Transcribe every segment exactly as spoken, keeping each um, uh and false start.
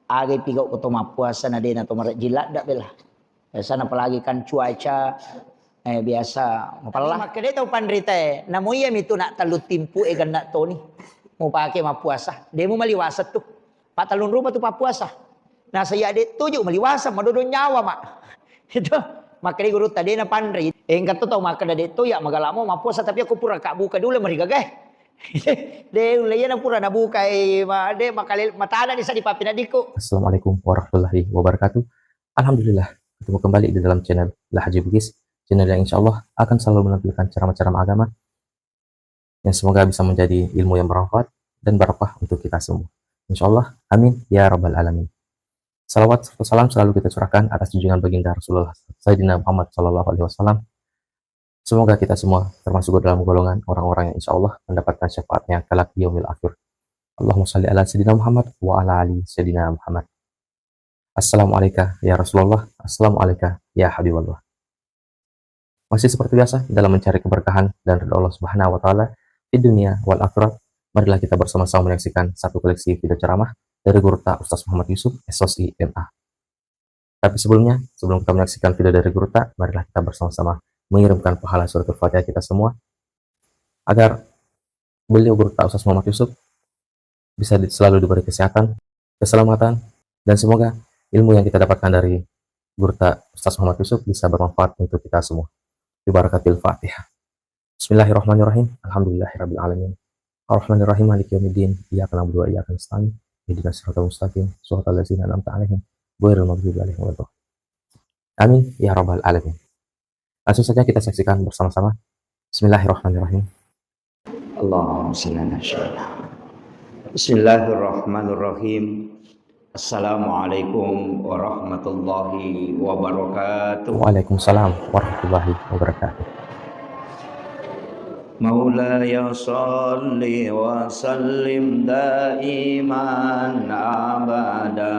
Aga pigau ko to mappuasa na dena to marejjing ladda bela. Biasana apalagi kan cuaca, eh, biasa mapella. Makkeda tau panritae, namo iya mitu nak tellu timpu e genna toni. Mupake mappuasa. Demu maliwasa tu. Pak tellung rupa tu pappuasa. Nasa iya de tuju maliwasa madodo nyawa mak. Itu makkeda guru tadi na panri. Engka tu tau makkeda de tu ya magalamo mappuasa tapi aku pura ka buka dulu mari gagae. De ulle iya na pura nabuka e ma de makale matana di sadi papinadiko. Assalamualaikum warahmatullahi wabarakatuh. Alhamdulillah, ketemu kembali di dalam channel Lahajul Bugis, channel yang insya Allah akan selalu menampilkan ceramah-ceramah agama yang semoga bisa menjadi ilmu yang bermanfaat dan barokah untuk kita semua. Insya Allah, amin ya rabbal alamin. Salawat serta salam selalu kita curahkan atas junjungan baginda Rasulullah Sayyidina Muhammad sallallahu alaihi wasallam. Semoga kita semua termasuk dalam golongan orang-orang yang insya Allah mendapatkan syafaatnya kelak di yaumil akhir. Allahumma salli ala Sayyidina Muhammad wa ala ali Sayyidina Muhammad. Assalamualaikum ya Rasulullah, assalamualaikum ya Habiballah. Masih seperti biasa dalam mencari keberkahan dan ridha Allah Subhanahu wa taala di dunia wal akhirat, marilah kita bersama-sama menyaksikan satu koleksi video ceramah dari Guru Ta Ustaz Muhammad Yusuf, S O S I, M A. Tapi sebelumnya, sebelum kita menyaksikan video dari Guru Ta, marilah kita bersama-sama mengirimkan pahala suratul Fatihah kita semua agar beliau Guru Ta Ustaz Muhammad Yusuf bisa di- selalu diberi kesehatan, keselamatan, dan semoga ilmu yang kita dapatkan dari Guru Ta Ustaz Muhammad Yusuf bisa bermanfaat untuk kita semua. Bi barakatil Fatihah. Bismillahirrahmanirrahim. Alhamdulillahirabbil alamin. Arrahmanirrahim. Maliki yaumiddin. Iyyaka na'budu wa iyyaka nasta'in. Ihdinas siratal mustaqim. Siratal ladzina an'amta 'alaihim ghairil maghdubi 'alaihim waladdallin. Amin ya rabbal alamin. Langsung saja kita saksikan bersama-sama. Bismillahirrahmanirrahim. Allahumma shalli ala sayyidina. Bismillahirrahmanirrahim. Assalamualaikum warahmatullahi wabarakatuh. Waalaikumsalam warahmatullahi wabarakatuh. مولاي صل وسلم دائما أبدا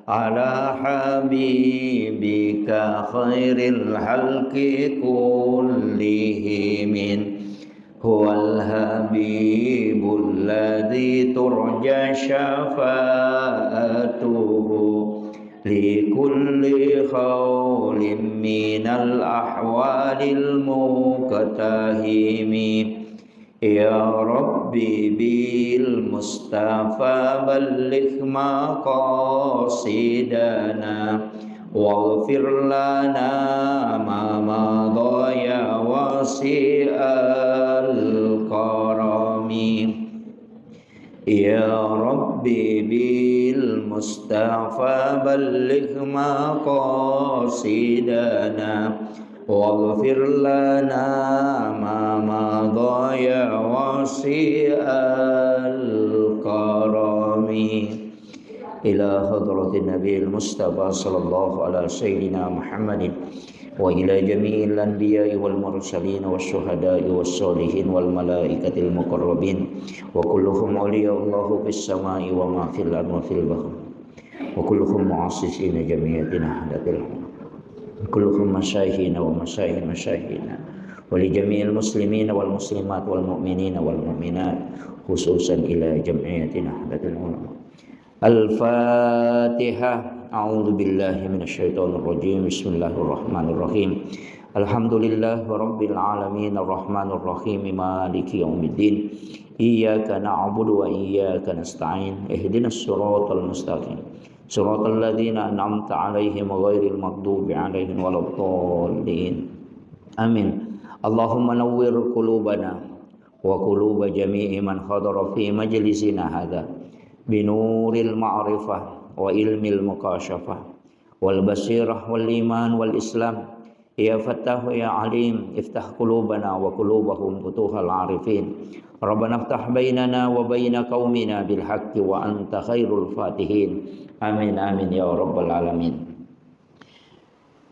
على حبيبك خير الخلق كلهم. هو الحبيب الذي ترجى شفاعته لكل هول من الأهوال المقتحم. يا رب بالمصطفى بلغ مقاصدنا واغفر لنا ما مضى يا واسع الكرم. يا رب بالمصطفى بلغ مقاصدنا واغفر لنا ما مضى يا واسع الكرم. إلى حضرة النبي المصطفى صلى الله على سيدنا محمد وإلى جميع الأنبياء والمرسلين والشهداء والصالحين والملائكة المقربين وكلهم أولياء الله في السماء وما في الأرض وفي البحر وكلهم مؤسسين جمعيتنا وحدة العلماء وكلهم مشايخنا ومشايخ مشايخنا ولجميع المسلمين والمسلمات والمؤمنين والمؤمنات خصوصا إلى جمعيتنا وحدة العلماء. الفاتحة. أعوذ بالله من الشيطان الرجيم. بسم الله الرحمن الرحيم. الحمد لله رب العالمين. الرحمن الرحيم. مالك يوم الدين. إياك نعبد وإياك نستعين. اهدنا الصراط المستقيم. صراط الذين أنعمت عليهم غير المغضوب عليهم ولا الضالين. آمين. اللهم نور قلوبنا وقلوب جميع من حضر في مجلسنا هذا بنور المعرفة وعلم المكاشفة والبصيرة والإيمان والإسلام. يا فتاح يا عليم، افتح قلوبنا وقلوبهم فتوح العارفين. ربنا افتح بيننا وبين قومنا بالحق وأنت خير الفاتحين. آمين، آمين يا رب العالمين.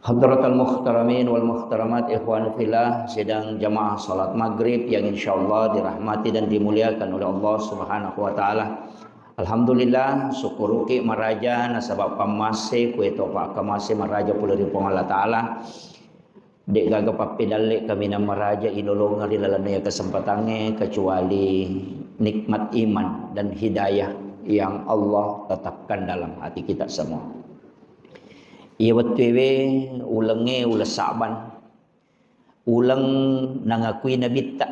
Hadratal muhtaramin wal muhtaramat, ikhwan fillah, sidang jamaah salat maghrib yang insyaallah dirahmati dan dimuliakan oleh Allah Subhanahu wa taala. Alhamdulillah, sukkuruki maraja nasaba pammase kueto pakkamase maraja pole ri Puang Allah Taala. De'gaga pappedalle kaminang maraja ilolongeng ri lalenna iya kesempatangnge kecuali nikmat iman dan hidayah. yang Allah tetapkan dalam hati kita semua. Iya wettuewe ulengnge uleng Sa'ban. Uleng nangakui Nabitta,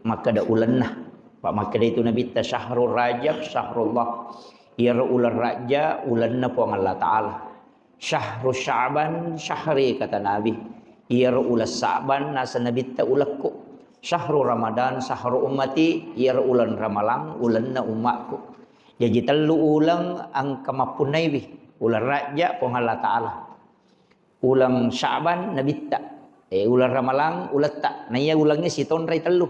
makkeda ulenna. Pa makkeda itu Nabitta, "Syahrul Rajab syahrullah." Iyaro uleng Rajja ulenna Puang Allah Ta'ala. "Syahru Sya'ban syahri," kata Nabi. Iyaro uleng Sa'ban naseng Nabitta ulekku. "Syahru Ramadan syahru ummati," iyaro uleng Ramalang ulenna ummakku. Jaji tellu uleng engka mappunnaiwi, uleng Rajja Puang Allah Ta'ala. Uleng Sya'ban Nabitta. Eh, uleng Ramalang uletta. Na iya ulengnge sitonrai tellu.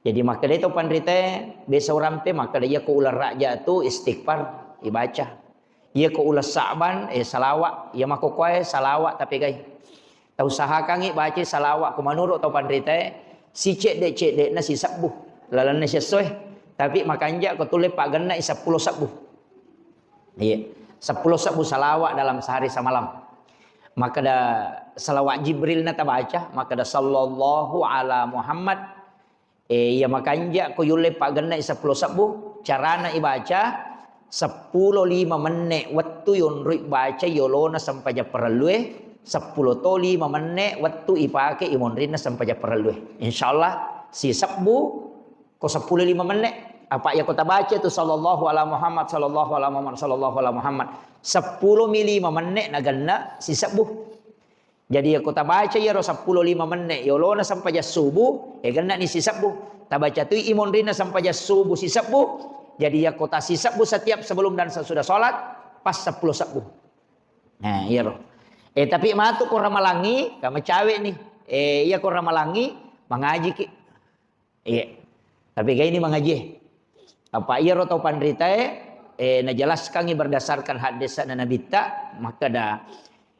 Jadi makkeda to panritae, biasa urampe makkeda, iya ko uleng Rajja tu istighfar ibaca. Iya ko uleng Sya'ban, eh, salawat. Iya makkokoe salawat tapegai. Tausahakangngi baca salawat ko menurut tau panritae, sicedde-cedde'na sisebbu lalenna siesso e. Tapi makanja ko tulle pagennai seppulo sebbu. Iya, seppulo sebbu salawat dalam sehari semalam. Makkeda salawat Jibril na tabaca, makkeda, "Sallallahu ala Muhammad." Eh, iya makanja ko yulle pagennai seppulo sebbu, carana ibaca, seppulo lima menne wettu yonroi baca yolona sempajang parellue, seppulo to lima menne wettu ipake imonrinna sempajang parellue. Insyaallah sisebbu ko seppulo lima menne. Apa iya ko tabaca tu sallallahu ala Muhammad, sallallahu ala Muhammad, sallallahu ala Muhammad, seppulo mi lima menne nagenna sisebbu. Jadi, iya ko tabaca iyaro seppulo lima menne yolona sempajang subuh, eh, gennani sisebbu. Tabaca tui imonrinna sempajang subuh sisebbu. Jadi, iya ko tasisebbu setiap sebelum dan sesudah sholat, pas seppulo sebbu. Nah, iyaro. Eh, tapi matu ko ramalangi, kamacawe ni. Eh, iya ko ramalangi, mangajiki. Iya. Tapi gaini mangaji. Apa iyaro tau panritae, eh, najelaskangngi berdasarkan haddese'na Nabitta, makkeda,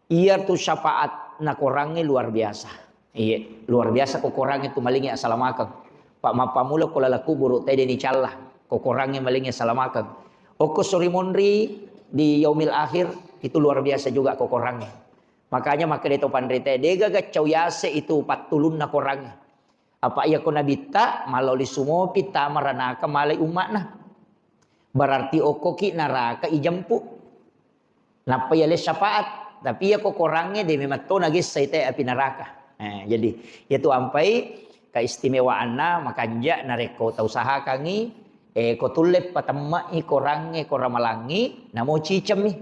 iya tu syafaat nakorangnge luar biasa. Iya, luar biasa ko korangnge tu malingnge asalamakeng. Pak mappamula ko laleng kuburu tede nicalla, ko korangnge malingnge asalamakeng. Okko suri monri di yaumil akhir itu luar biasa juga ko korangnge. Makanya makkeda tau panritae, dega gaccau yase itu pattulunna korangnge. Apa iya ko Nabitta, maloli sumopi tama ranaka malai umma'na. Berarti okkoki naraka ijempu. Nappa yale syafaat. Tapi iya ko korangnge de memang to nagessai te api naraka. Eh, jadi, iya tu ampai keistimewaanna makanja narekko tausahakangngi, eh, ko tulle patemme'i korangnge ko ramalangngi, namo cicemmi.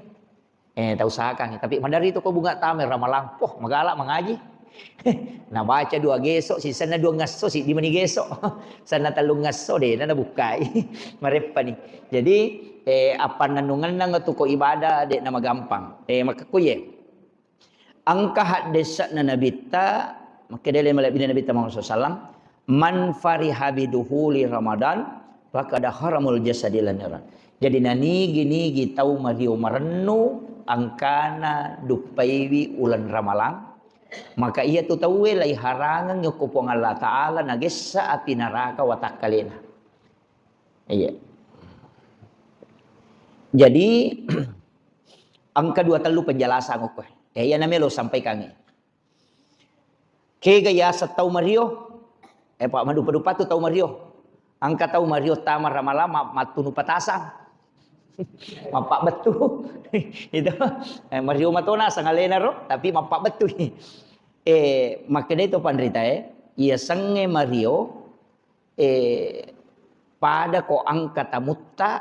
Eh, tausahakangngi. Tapi maderri tu ko bunga tama ramalang, poh, magala mangaji. Nabaca dua geso, sisenna dua ngesso, siddi mani geso. Senna tellung ngesso, de, na nabukkai. Mareppani. Jadi, eh, appannennungennang tu ko ibadah, de, na magampang. Eh, makkekkuye. Engka haddese'na Nabitta, makkedele malebbina Nabitta Muhammad sallallahu alaihi wasallam, "Man fariha biduhuli Ramadan, faqad haramul jasadi lan niran." Jadi, nanigi-nigi tau mario marennu angkana duppaiwi uleng Ramalang, maka iya tu tauwe laiharangeng yokko Puang Allah Ta'ala nagessa api naraka watakkalena. Iya. Jadi, engka dua tellu penjelasan okko. Eh, iya namelo sampaikangngi. Kega yaseng tau mario? Eh, Pak, madupa-dupa tu tau mario. Engka tau mario tama ramalang ma-, mattunu patasang. Mappabbettu. Itu. Eh, mario matona sangalena ro, tapi mappabbettu. Eh, makkeda itu panrita, eh, iya sengnge mario, eh, pada ko engka tamutta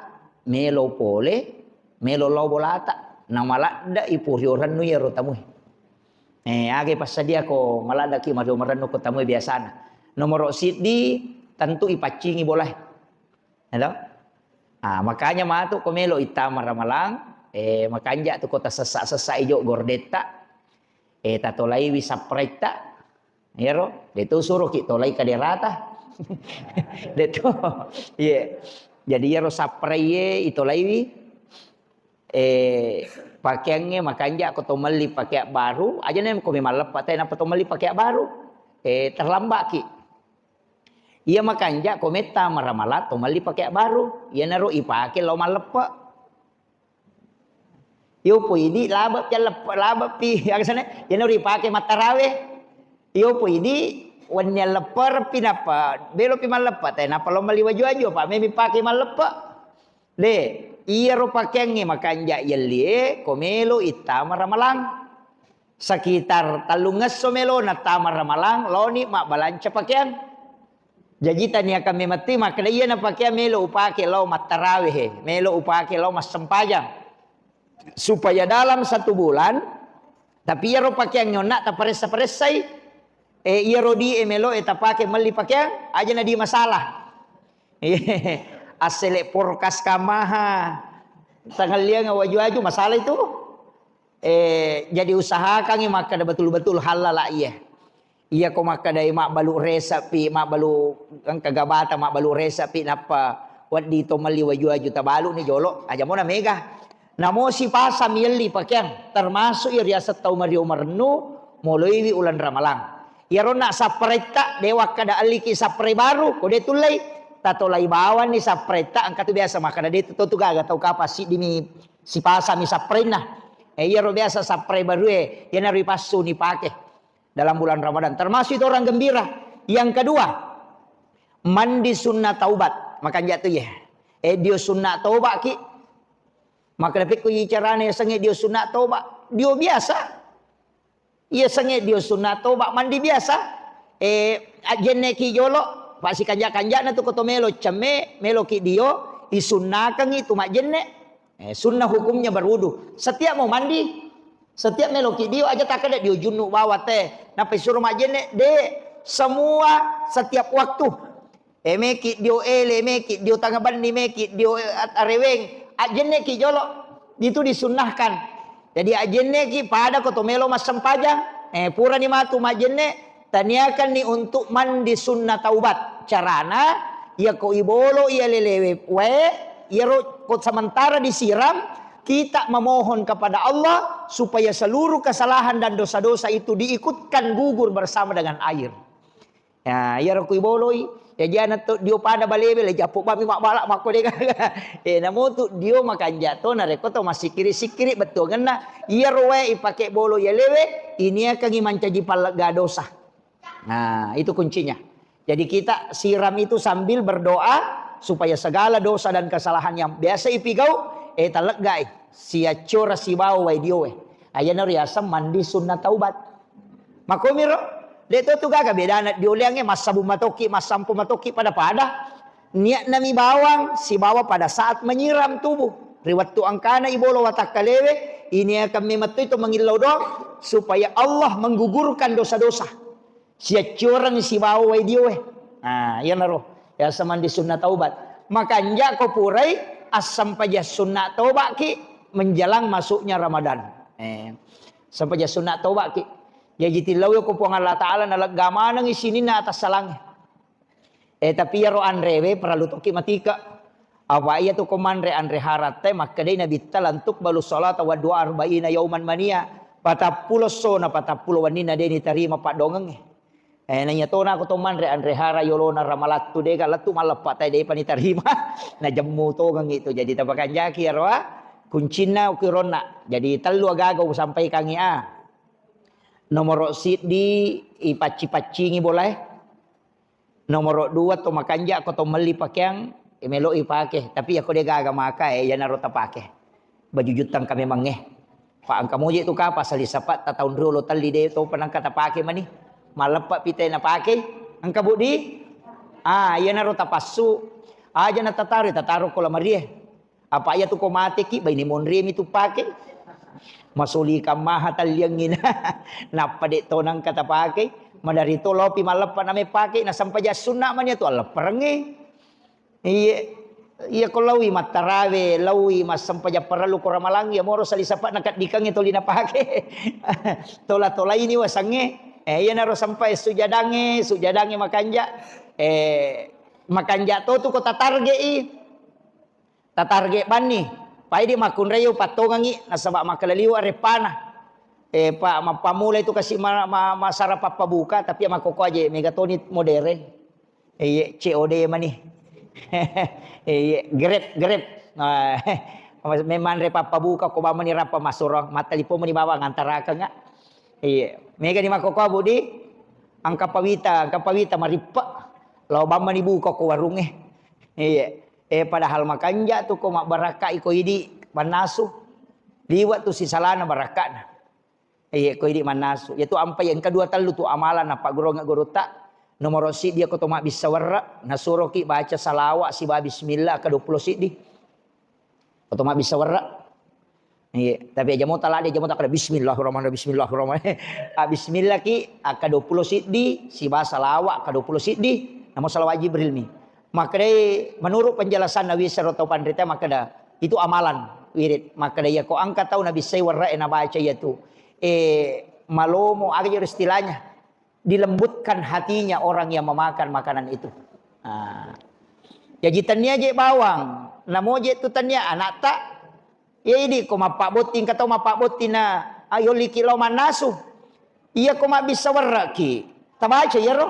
melo pole, melo lao bolata, namaladda i purio rennu iyaro tamue. Eh, aga passadia ko maladdaki mario marennu ko tamue biasana. Nomoro siddi, tentu ipaccingi bolae. Halo? Ah, makanya matu ko melo ittama ramalang, eh, makanja tu ko tasessa-sessa ijo gordetta, eh, tatolaiwi sapraitta. Iyaro, de tu suroki tolai kaderata. De tu, iya. Jadi iyaro sapraiye itolaiwi, eh, pakeangnge makanja ko to melli pakeang baru, aja nem ko memang leppa te napa to melli pakeang baru, eh, terlambaki. Iya makanja ko metta maramalang to melli pakeang baru, iyanaro ipake lao malleppe. Iyo po idi labe'pi alleppe-, labe'pi, agasana, iyanaro ipake mattarawe. Iyo po idi wenni alleppereppi nappa belopi malleppe, te nappa lao melli waju-waju, apa memi pake malleppe. Le, iyaro pakeangnge makanja yellie, ko melo ittama ramalang. Sekitar tellungngesso melo nattama ramalang, loni mabbalanca pakeang. Jaji taniakan memetti makkeda, "Iyana pakeang melo upake lao mattarawe he, melo upake lao massempajang." Supaya dalam satu bulan, tapi iyaro pakeang onna taparessa-paressai, eh, iyaro di e melo e tapake melli pakeang, aja na di masalah. Assele porkas kamaha, tangalliang waju-waju, masalah itu. Eh, jadi usahakangngi makkeda betul-betul halal iya. Iya ko makkedai mabbalu resepi, mabbalu engka gabata, mabbalu resepi, nappa wedding to melli waju-waju tabalu ni jolo, aja mona mega. Namo sipasang yelli pakeang, termasuk iya riaseng tau mario marennu, moloiwi uleng ramalang. Iyaronna sapparetta, de wakkeda elliki sapparai baru, ko de tullei, tatolai bawanni sapparetta, engka tu biasa makkeda de tu, to tu gaga tau kapang siddimi sipasami sapparainna. Eh, iyaro biasa sapparai barue, iyanaro ipassu ni pake dalam bulan Ramadan. Termasuk itu orang gembira. Yang kedua, mandi sunnah taubat. Makanja tu ye. Eh, dio sunnah taubat ki. Maka dapikku carane sengnge dio sunnah taubat. Dio biasa. Iya sengnge dio sunnah taubat mandi biasa. Eh, ajjenne ki jolo. Pasi kanja-kanjana tu koto melo cemme, melo ki dio, isunnakangi tu majjenne. Eh, sunnah hukumnya berwudu. Setiap mau mandi, setiap meloki dio aja takkeda dio junnu bawang te. Nappa isuro majjenne, de, semua setiap waktu. Eh, meki dio ele, meki dio tangabenni, meki dio, eh, areweng. Ajjenne ki jolo. Itu disunnahkan. Jadi ajjenne ki pada ko to melo massempajang. Eh, purani matu majjenne, taniakanni untuk mandi sunnah taubat. Carana, iya ko ibolo iya lelewe wae, iyaro ko sementara disiram, kita memohon kepada Allah supaya seluruh kesalahan dan dosa-dosa itu diikutkan gugur bersama dengan air. Ya, iyaro ko iboloi, ya jana to dio pada balewe, le jappo bami mabbala makko de gaga. Eh, namo tu dio makanja to, narekko to massikkiri-sikkiri bettuangenna, iyaro wae ipake bolo iya lewe, iniakangi mancaji pallegga dosa. Nah, itu kuncinya. Jadi kita siram itu sambil berdoa supaya segala dosa dan kesalahan yang biasa ipigau, eh, taleggai. Siaccora sibawa wae diowe. Ayana riaseng mandi sunnah taubat. Makomiro, de to tu gaga bedana dioleangnge massabung matoki, massampo matoki pada-pada. Niatnami bawang sibawa pada saat menyiram tubuh. Ri wettu engkana ibolo watakkalewe, iniakan memetto itu mengillau doang supaya Allah menggugurkan dosa-dosa. Siaccioreng sibawa wae diowe. Nah, iyanaro. Biasa mandi sunnah taubat. Makanja ko purai assempajang sunnah taubat ki menjelang masuknya Ramadan. Eh, sempajang sunnah taubat ki. Jaji tillau ko Puang Allah Ta'ala nalegga manengi sininna atas salange. Eh, tapi iyaro anrewe parellu tokki matika. Apa iya tu ko manre anre haratte makkedai Nabitta, "Lantuk balu salata wa dua arba'ina yauman mania." Patappulo sona, patappulo wenninna de nitarima paddongengnge. Eh, naiya tona ko to manre anre hara yolona ramalattu dega lettu malleppa tai depa nitarima. Najemmu tongengngi tu. Jadi tapakanjaki iyaro, ah, kuncinna ukironna. Jadi tellu agaga usampaikangngi, ah. Nomoro siddi ipacci-paccingi bolae. Nomoro dua to makanja ko to melli pakeang, eh, melo ipake. Tapi yako de gaga maka, eh, iyanaro tapake. Baju juttang ka memangnge. Pa engka moje tu kapa sali sapa ta taun riolo telli de to panangka tapake mani. Maleppa pite napake. Engka budi? Ah, iyanaro tapassu. Aja na tataro, tataro ko lamarie. Apa iya tu ko mateki, baine monremi tu pake. Masoli kammaha talliangngi na. Nappa de to nangka tapake. Madari to lopi malleppa name pake, na sempajang sunna mani tu allepperengnge. Iye, iya ko laui mattarawe, laui massempajang parellu ko ramalang, iya moro sali sapa na keddikangnge toli napake. Tola-tolaini wasangnge. Eh, iyanaro sampai sujadangnge, sujadangnge makanja. Eh, makanja to tu ko tatargei. Tatarget banni. Pai di makkunrai upattongengngi nasaba makkalaliwa reppana. Eh, pa, mappamulai tu kasi ma, ma, masara pappabuka, tapi makkoko aja mega toni modere. Eh, iye, C O D mani. Eh, iye, Grab, Grab. Ah, memang re pappabuka ko bamani rappa masuro, mattelepon mani bawang antarakeng, ah. Iye, mega ni makkoko budi, angka pawita, angka pawita marippe. Lao bamani buka ko warungnge. Iye. Eh, padahal makanja tu ko mabbarakka iko idi mannasu. Liwa tu sisalana barakkana. Iya, ko idi mannasu. Yatu ampai engka dua tellu tu amalan napaggurungnga gurutta. Nomoro siddi ko to mabbissa werre, nasuroki baca salawa siba bismillah ka dua pulo siddi. Ko to mabbissa werre. Iya, tapi aja mo tala dia, aja mo takkeda bismillahirrahmanirrahim, bismillahirrahmanirrahim. Ah, bismillah ki, akka dua pulo siddi, siba salawa akka dua pulo siddi, namo salawat Jibril mi. Makkedai menurut penjelasan Nabi Sero tau panrita makkeda, itu amalan wirid. Makkeda iya ko engka tau nabissai werre e nabaca iya tu. Eh, malomo aga jero istilahnya. Dilembutkan hatinya orang yang memakan makanan itu. Ah. Jaji tania je bawang, namo je tu tania anakta. Ya idi ko mappabbotting, engka tau mappabbotting na, ah, yolliki lao mannasu. Iya ko mabbissa werreki, tabaca iyaro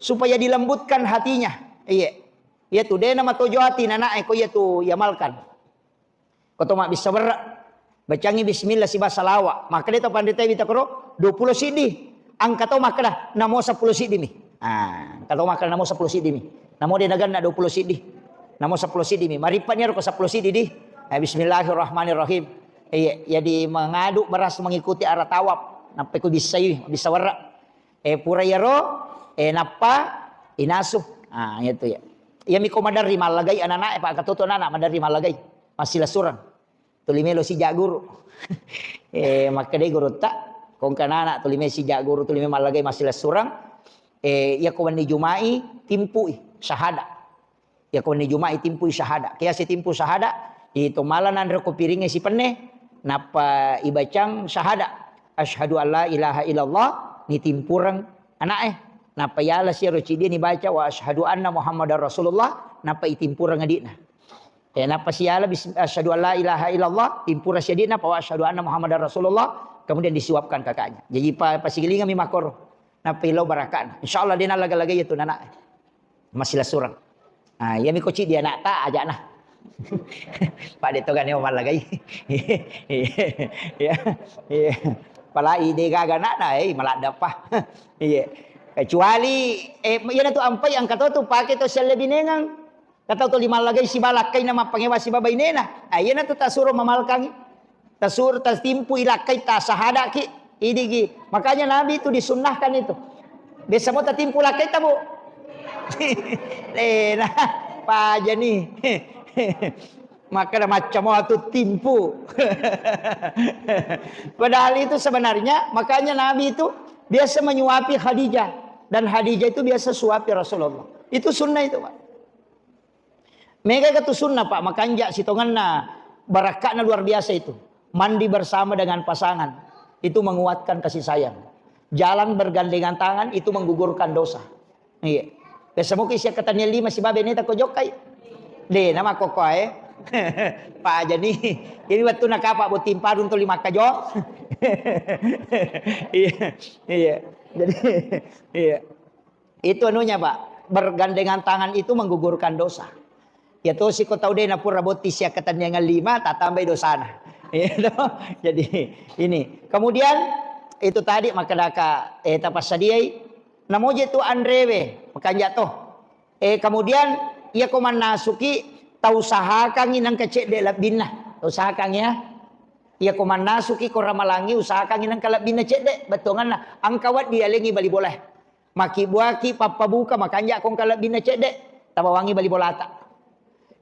supaya dilembutkan hatinya. Iya. Iya tu dena matojo ati nanae ko iya tu yamalkan. Ko to mabbissa werre, bacangi bismillah siba salawa. Makkeda to panrita wita koro, dua pulo siddi. Engka to makkeda, namo seppulo siddi mi. Ah, engka to makkeda namo seppulo siddi mi. Namo de naganna dua pulo siddi. Namo seppulo siddi mi. Marippani ero ko seppulo siddi di. Eh, bismillahirrahmanirrahim. Iya, jadi mengadu beras mengikuti arah tawaf. Nappa ku bissai, bissa werre. Eh, pura iyaro, eh, nappa inasu. Ah, iya tu ya. Iya miko maderri mallagai anak-anak, eh, Pak Katoto anak maderri mallagai. Masih lesurang. Tuli melo sijak guru. Eh, makkedai gurutta, kongka nana tuli melo sijak guru, tuli melo mallagai masih lesurang. Eh, iya ko wenni Juma'i, timpui syahada. Iya ko wenni Juma'i timpui syahada. Kiasi timpu syahada, itu mala nanre ko piringnge sipenne, nappa ibacang syahada. Asyhadu alla ilaha illallah, ni timpureng ana'e. Nappa yala siaro ciddi ni baca wa asyhadu anna Muhammadar Rasulullah, nappa itimpureng adikna. Eh, nappa siala bis-, asyhadu alla ilaha illallah, timpura siadikna, pa wa asyhadu anna Muhammadar Rasulullah, kemudian disuapkan kakaknya. Jadi pa-, pasigilingami makoro. Nappa ilo barakana. Insyaallah de nallaga-lagai itu nana. Masih lesurang. Ah, iya miko ciddi anakta ajana. Pak de togane mallagai. Iya. Iya. Palai de gaga anakna, eh, maladda pa. Iya. Kecuali, eh, iya natu ampai angka to tu pake to sialle binengang. Kata tuli mallagai siba lakkaina mappangewa siba bainena. Ah, iyanatu tasuro mamalkangi. Tasuro tatimpu ilakkai tasahadaki. Idigi. Makanya Nabi itu disunnahkan itu. Biasa mo tatimpu lakkai tabu. Eh, nah, pajani. Maka ada macam mau tu timpu. Padahal itu sebenarnya, makanya Nabi itu biasa menyuapi Khadijah. Dan Khadijah itu biasa suapi Rasulullah. Itu sunnah itu, Pak. Mega katu sunnah, Pak, makanja sitongenna, barakka'na luar biasa itu. Mandi bersama dengan pasangan, itu menguatkan kasih sayang. Jalan bergandengan tangan, itu menggugurkan dosa. Iya. Biasa muki sia katanya lima sibabe neta ko jokkai. De, nama koko ae. Pajani. Ini waktu nakapa botting padung tuli makkajo. Iya. Iya. Jadi, iya. Itu anunya, Pak, bergandengan tangan itu menggugurkan dosa. Ya tosi ko tau de napura botti sia katenniangan lima, tatambai dosana. Iya toh? Jadi ini. Kemudian itu tadi makkedaka, eh, tapassadiai, namoje tu anrewe, makanja to. Eh, kemudian iya ko mannasuki, tausahakangi nengka cedde lebbinna. Tausahakangi ya. Iya ko mannasuki ko ramalangi, usahakangi nengka lebbinna cedde, bettuanganna. Engka weddi alengi bali bolae. Makkibbuaki pappabuka, makanja ko engka lebbinna cedde, tabawangi bali bolata.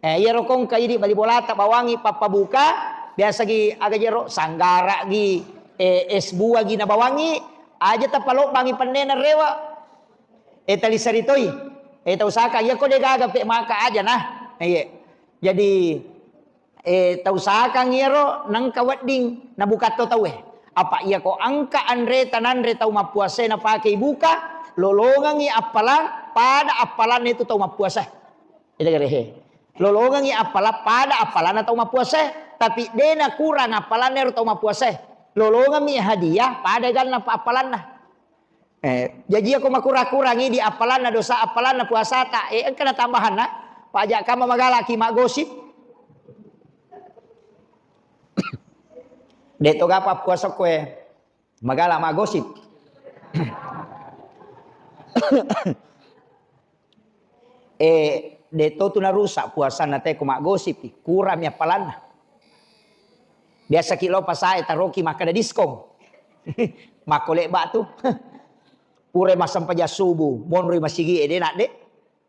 Eh, iyaro ko engka idi bali bolata bawangi pappabuka, biasagi aga jero, sanggara gi, eh, es buah gi nabawangi, aja tapalobbangi pennena rewa. Eh, talisari toi. Eh, tausaka, iya ko de gaga pe maka aja nah. Eh, iya. Jadi, eh, tausahakangi iyaro nengka wedding nabuka to tauwe. Apa iya ko engka anre tananre tau mappuasae napake ibuka, lolongengi appalang pada appalanna itu tau mappuasa. Ita gare he. Lolongengi appala pada appalanna tau mappuasa, tapi de nakurang appalanna ero tau mappuasa. Lolongemmi hadiah pada ganna appalanna. Eh, jaji ako makura-kurangi di appalanna dosa, appalanna puasata, eh, engka na tambahanna. Paja kama magalaki maggosip. De to gapa puasa koe. Magala maggosip. Eh, De' to tu narusak puasanna te ko maggosip i, kurami appalanna. Biasa ki lo pasae taroki makkeda diskon. Makko lebba tu. Pura massempajang subuh, monroi masigi e de' nadde.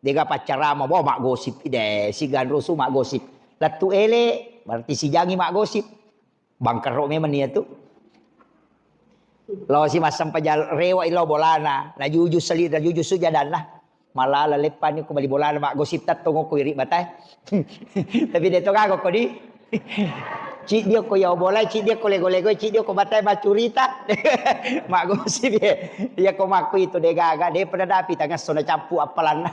Dega paccarama, bo maggosip i de', siganrusu maggosip. Lettu ele, berarti sijangi maggosip. Bangkero memang nia tu. Lao si massempajang rewa i lao bolana, najuju seli, najuju su jadanna. Malala leppani ko bali bolana maggosip tettong ko iri batae. Tapi de' to gaga ko di. Ciddi ko yau bolai, ciddi ko lego-lego, ciddi ko batae maccurita. Maggosip ye. Iya ko makku itu de' gaga, de' pada dapi tangasso na cappu appalanna.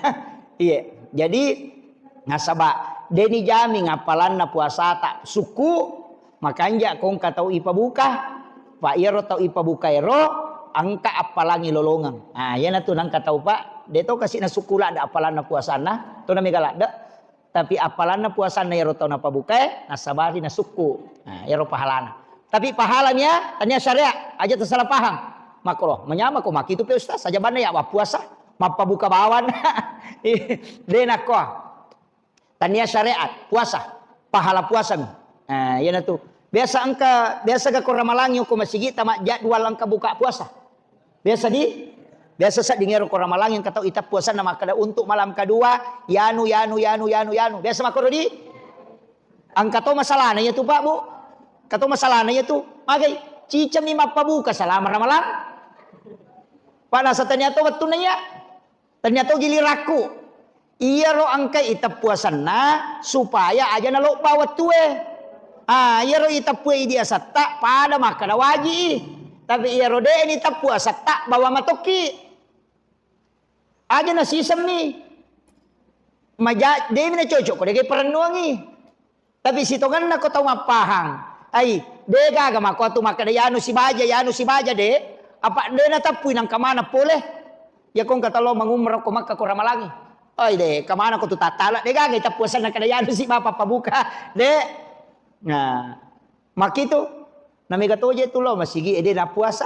Iya. Jadi nasaba de' ni jaming appalanna puasata sukku, makanja ko engka tau ipabuka, pa iyaro tau ipabuka ero engka appalangi lolongeng. Ah, iyana tu nengka tau pa de' to kasi nasukku ladde appalanna puasanna, to na mega ladde. Tapi appalanna puasanna iyaro tau napabukae, nasabari nasukku. Nah, iyaro pahalana. Tapi pahala nia, tania syariat, aja tersalah paham. Makro, menyama ko makitu pe ustaz, aja banna ya puasa, mappabuka bawan. De' nakko. Tania syariat, puasa, pahala puasa mi. Nah, iyana tu. Biasa engka, biasa ga ko ramalangi ko masigi tama jadwal engka buka puasa. Biasa di, biasa sedding ero ko ramalangi engka tau iteppu asenna makkeda untuk malam kedua, yanu, yanu, yanu, yanu, yanu. Biasa makkoro di, engka to masalahna iya tu, Pak, Bu. Engka to masalahna iya tu. Magai, cicami mappabuka selama ramalang. Pak, nasa tania to wettunna iya. Tania to gilirakku. Iyaro engka iteppu asenna supaya aja nalobba wettue. Ah, iyaro iteppue idi asetta pada makkeda waji i. Tapi iyaro de' ni teppu asetta bawa matokki. Aja nasisemmi. Maja-, de' mi nacocok ko de' ga perennuangi. Tapi sitongenna ko tau mappahang, ai, de' gaga makkuatu makkeda, "Yanu sibaja, yanu sibaja," de'. Apa' de' nateppui nangka maneng pole. Iya ko engka tau lo mangumrah ko Makkah ko ramalangi. Ai, de', engka maneng ko tu tattala, de' gaga iteppu asenna keda yanu si bapa pabuka, de'. Nah, makkitu. Na mega toje tu lo masigi e de' nappuasa.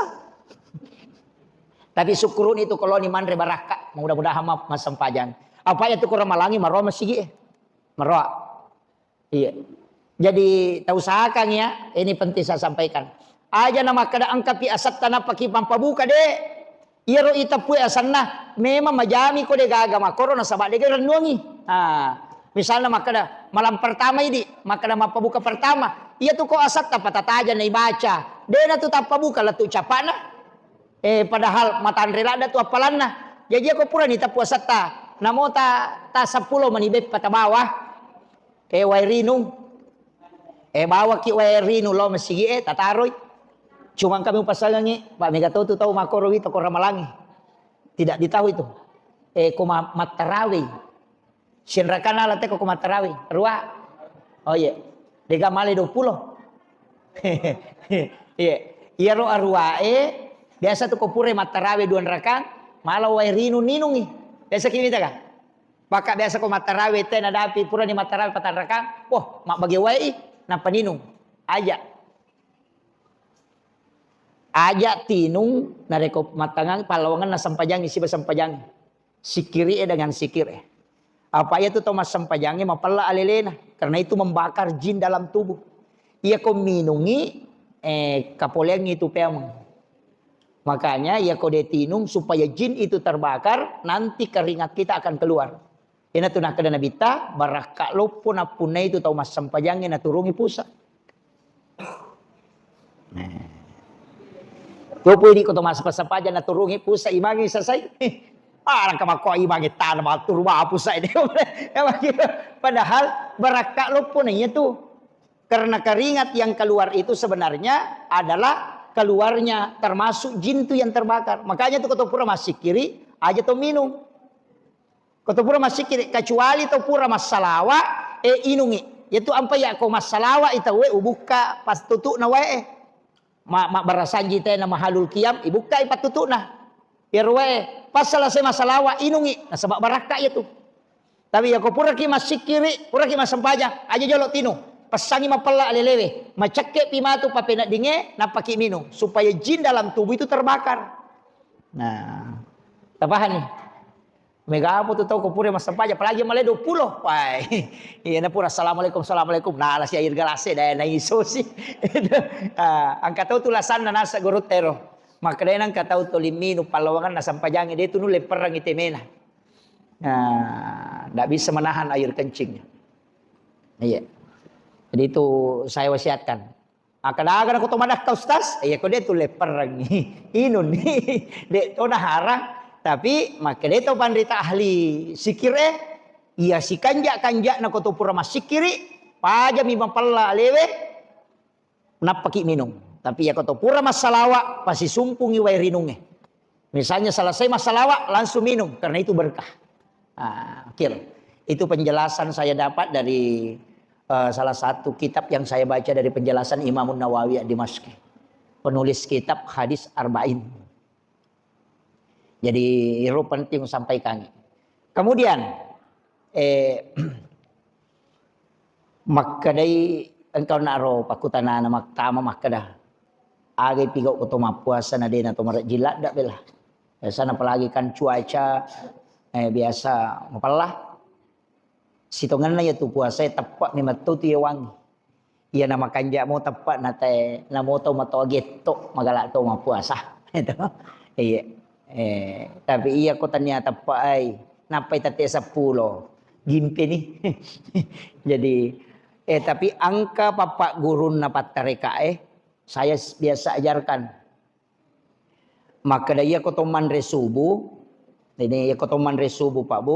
Tapi sukkuruni tu ko loni manre barakka, mudah-mudahan ma-, massempajang. Apa' iya tu ko ramalangi maroa masigi e. Maroa. Iya. Jadi, tausahakan ya, ini penting saya sampaikan. Aja na makkeda engkapi asetta nappaki pampabuka, de'. Iyaro iteppue asenna, memang majami ko de' gaga makkoro nasaba' de' ga rennuangi. Ah, misalna makkeda malam pertama idi, makkeda mappabuka pertama. Iya tu ko asetta patataja na ibaca. De' na tu tappabuka lettu capa'na. Eh, padahal matanre ladde tu appalanna. Jaji ko purani teppu asetta, namo ta, ta seppulo mani beppa tabawa. Eh, wae rinung. Eh, bawaki wae rinung lao masigi e, tataroi. Cuma kami upasangangi, Pak, mega to tu tau makkoro wi to ko ramalangi. Tidak ditahu itu. Eh, ko ma-, mattarawe. Sinrakana la teko ko mattarawe. Rua. Oh iya. De' ga male dua pulo. Iya. Iyaro aruae, biasa tu ko pura mattarawe dua rakang, mala wae rinung ninungi. Biasa ki mita ka? Maka biasa ko mattarawe te nadapi purani mattarawe patanrakang, wah, mabbage wae i, nappa ninung. Aja. Aja tinung narekko mattangang pallawangenna sempajangngi siba sempajangngi. Sikkiri e dengan sikir e. Apa' iya tu tau massempajangnge mapella alelena, karena itu membakar jin dalam tubuh. Iya ko minungi, eh, kapoleangngi tu peameng. Makanya, iya ko de' tinung supaya jin itu terbakar, nanti keringat kita akan keluar. Iyana tu nakkeda Nabitta, barakka loppo nappunnai tu tau massempajangnge naturungi pusa. Nah. Loppo idi ko tau massempajangnge naturungi pusa, imangi sasai. Ah, rangka makko imangi tanah maturu ma pusa ini. Padahal barakka loppo na iya tu. Karena keringat yang keluar itu sebenarnya adalah keluarnya termasuk jin tu yang terbakar. Makanya tu ko to pura massikiri, aja to minung. Ko to pura massikiri, kecuali to pura massalawa, eh, inungi. Yaitu ampa iya ko massalawa i tauwe ubukka pattutu'na wae e. Ma-, mabbarasanji tena mahalul qiyam, ibukkai pattutu'na. Iyaro wae, pas selesai massalawa, inungi. Nasaba barakka iya tu. Tapi iya ko puraki massikiri, puraki massempajang, aja jolo tinu. Passangi mapella alelewe. Macekke pi matu papeneddinge, nappaki minung. Supaya jin dalam tubuh itu terbakar. Nah, tapahani? Mega apa tu tau ko pura massempajang, apalagi male dua puluh. Wah, iya na pura assalamualaikum, assalamualaikum. Nah, lasi air gelas e, daya na iso si. Ah, angka tau tu lasanna nasa guru tero. Makkedai nangka tau toli minung pallawanganna sampajangnge, de tu nulle perrangi temena. Nah, ndak bisa menahan air kencingnya. Iya. Jadi itu saya wasiatkan. Akkadaga nako to madakka, Ustaz? Iya, ko de tu lepperrengi. Inunni. De to naharang. Tapi makkeda to panrita ahli sikir e, iya sikanja-kanja nako to pura massikkiri, pajami mapella alewe, nappaki minung. Tapi iya ko to pura massalawa, pasisumpungi wae rinungnge. Misalnya selesai massalawa, langsung minum, karena itu berkah. Ah, oke. Itu penjelasan saya dapat dari, eh, salah satu kitab yang saya baca dari penjelasan Imam Nawawi Ad-Dimashqi, penulis kitab Hadis Arba'in. Jadi, itu penting sampaikan. Kemudian, eh, makkedai engkau naro pakkutanana mattama makkeda, aga pigau ko to mappuasa na dena to marejjing ladda bela. Biasana apalagi kan cuaca, eh, biasa mapella. Sitongenna iya tu puasae teppe memang to tu iya wangi. Iya na makanja mo teppe na te, na mo to mato getto magala to mappuasa. Itu. Iya. Eh, tapi iya ko tania teppe ai, nappai tette seppulo. Gimpe ni. Jadi, eh, tapi engka pappaggurunna pattareka e, saya s-, biasa ajarkan. Makkeda iya ko to manre subuh, ini iya ko to manre subuh, Pak Bu,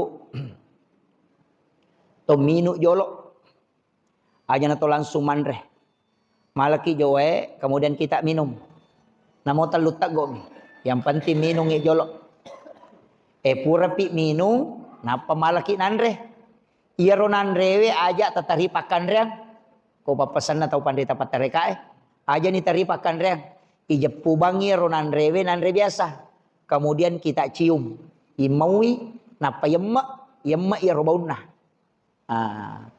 to minum jolo. Aja na to langsung manre. Malaki jo wae, kemudian kita minum. Namo tellu teggo mi. Yang penting minungi jolo. Eh, purapi minum, nappa malaki nanre. Iyaro nanrewe aja tatari pakkanreang. Ko pappesanna tau panrita pattarekae, aja ni tari pakkanreang. Ijeppu bangi iyaro nanrewe nanre biasa. Kemudian kita cium. Immaui, nappa yemme, yemme iyaro baunna. Ah.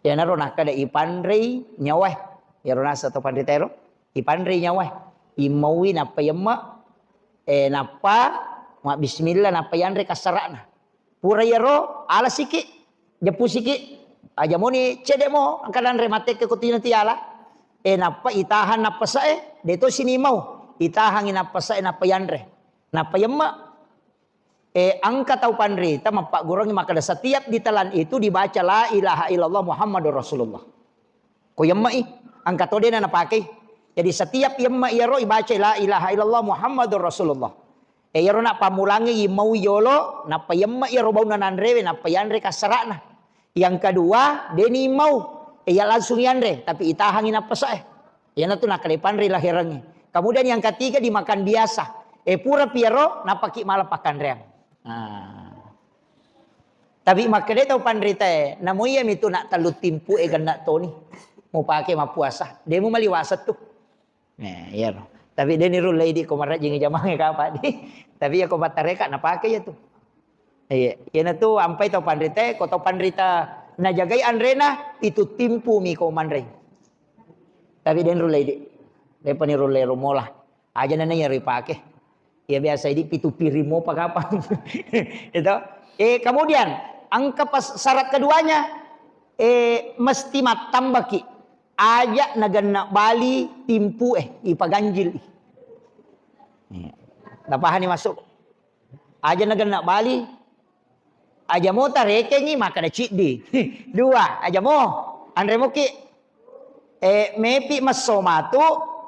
Iyanaro nakkeda ipanrei nyawae. Iyaro nasa to panrita ero, ipanrei nyawae. Immaui nappa yemme, eh, nappa mabbismillah nappa yanre kassara'na. Pura iyaro, ala siki, jeppu siki. Aja moni cedde mo, engka nanre matekke ko tino tiala. Eh, nappa itahang nappasae, de to sini mau. Itahangi nappasae, nappa yanre. Nappa yemme. Eh, engka tau panrita mappagguruangngi makkeda, setiap ditelan itu dibaca la ilaha illallah Muhammadur Rasulullah. Ko yemme'i, engka to dena napakei. Jadi setiap yemme iyaro ibacai la ilaha illallah Muhammadur Rasulullah. Eh, iyaro na pammulangngi immau yolo, nappa yemme iyaro baunna nanrewe, nappa yanre kassara'na. Yang kedua, deni immau, eh, iya langsung yanre, tapi itahangi nappasae. Iyanatu nakkeda ipanrei laherengnge. Kemudian yang ketiga dimakan biasa. Eh, pura piaro, nappaki mala pakkanreang. Nah. Tapi makkeda tau panritae, namo iya mitu nak tellu timpu e genna toni. Mupake mappuasa. De mu maliwasa tu. Nah, iya ro. Tapi de ni rulle idi ko marajing jamange kapa di. Tapi iya ko pattareka napake iya tu. Iya, iyana tu ampai tau panritae, ko tau panrita najagai anrena, pitu timpu mi ko manrei. Tapi de ni rulle idi. De pani rulle rumola. Aja nana iya ripake. Ya biasa idi pitu piring mopa kapang. Itu. Eh, kemudian engka pas syarat keduanya, eh, mesti mattambaki. Aja nagenna bali timpu eh ipaganjil. Iya. Napahani masuk. Aja nagenna bali, aja mo tarekengi makkeda ciddi. Dua, aja mo. Anre moki. Eh, mepi messo matu,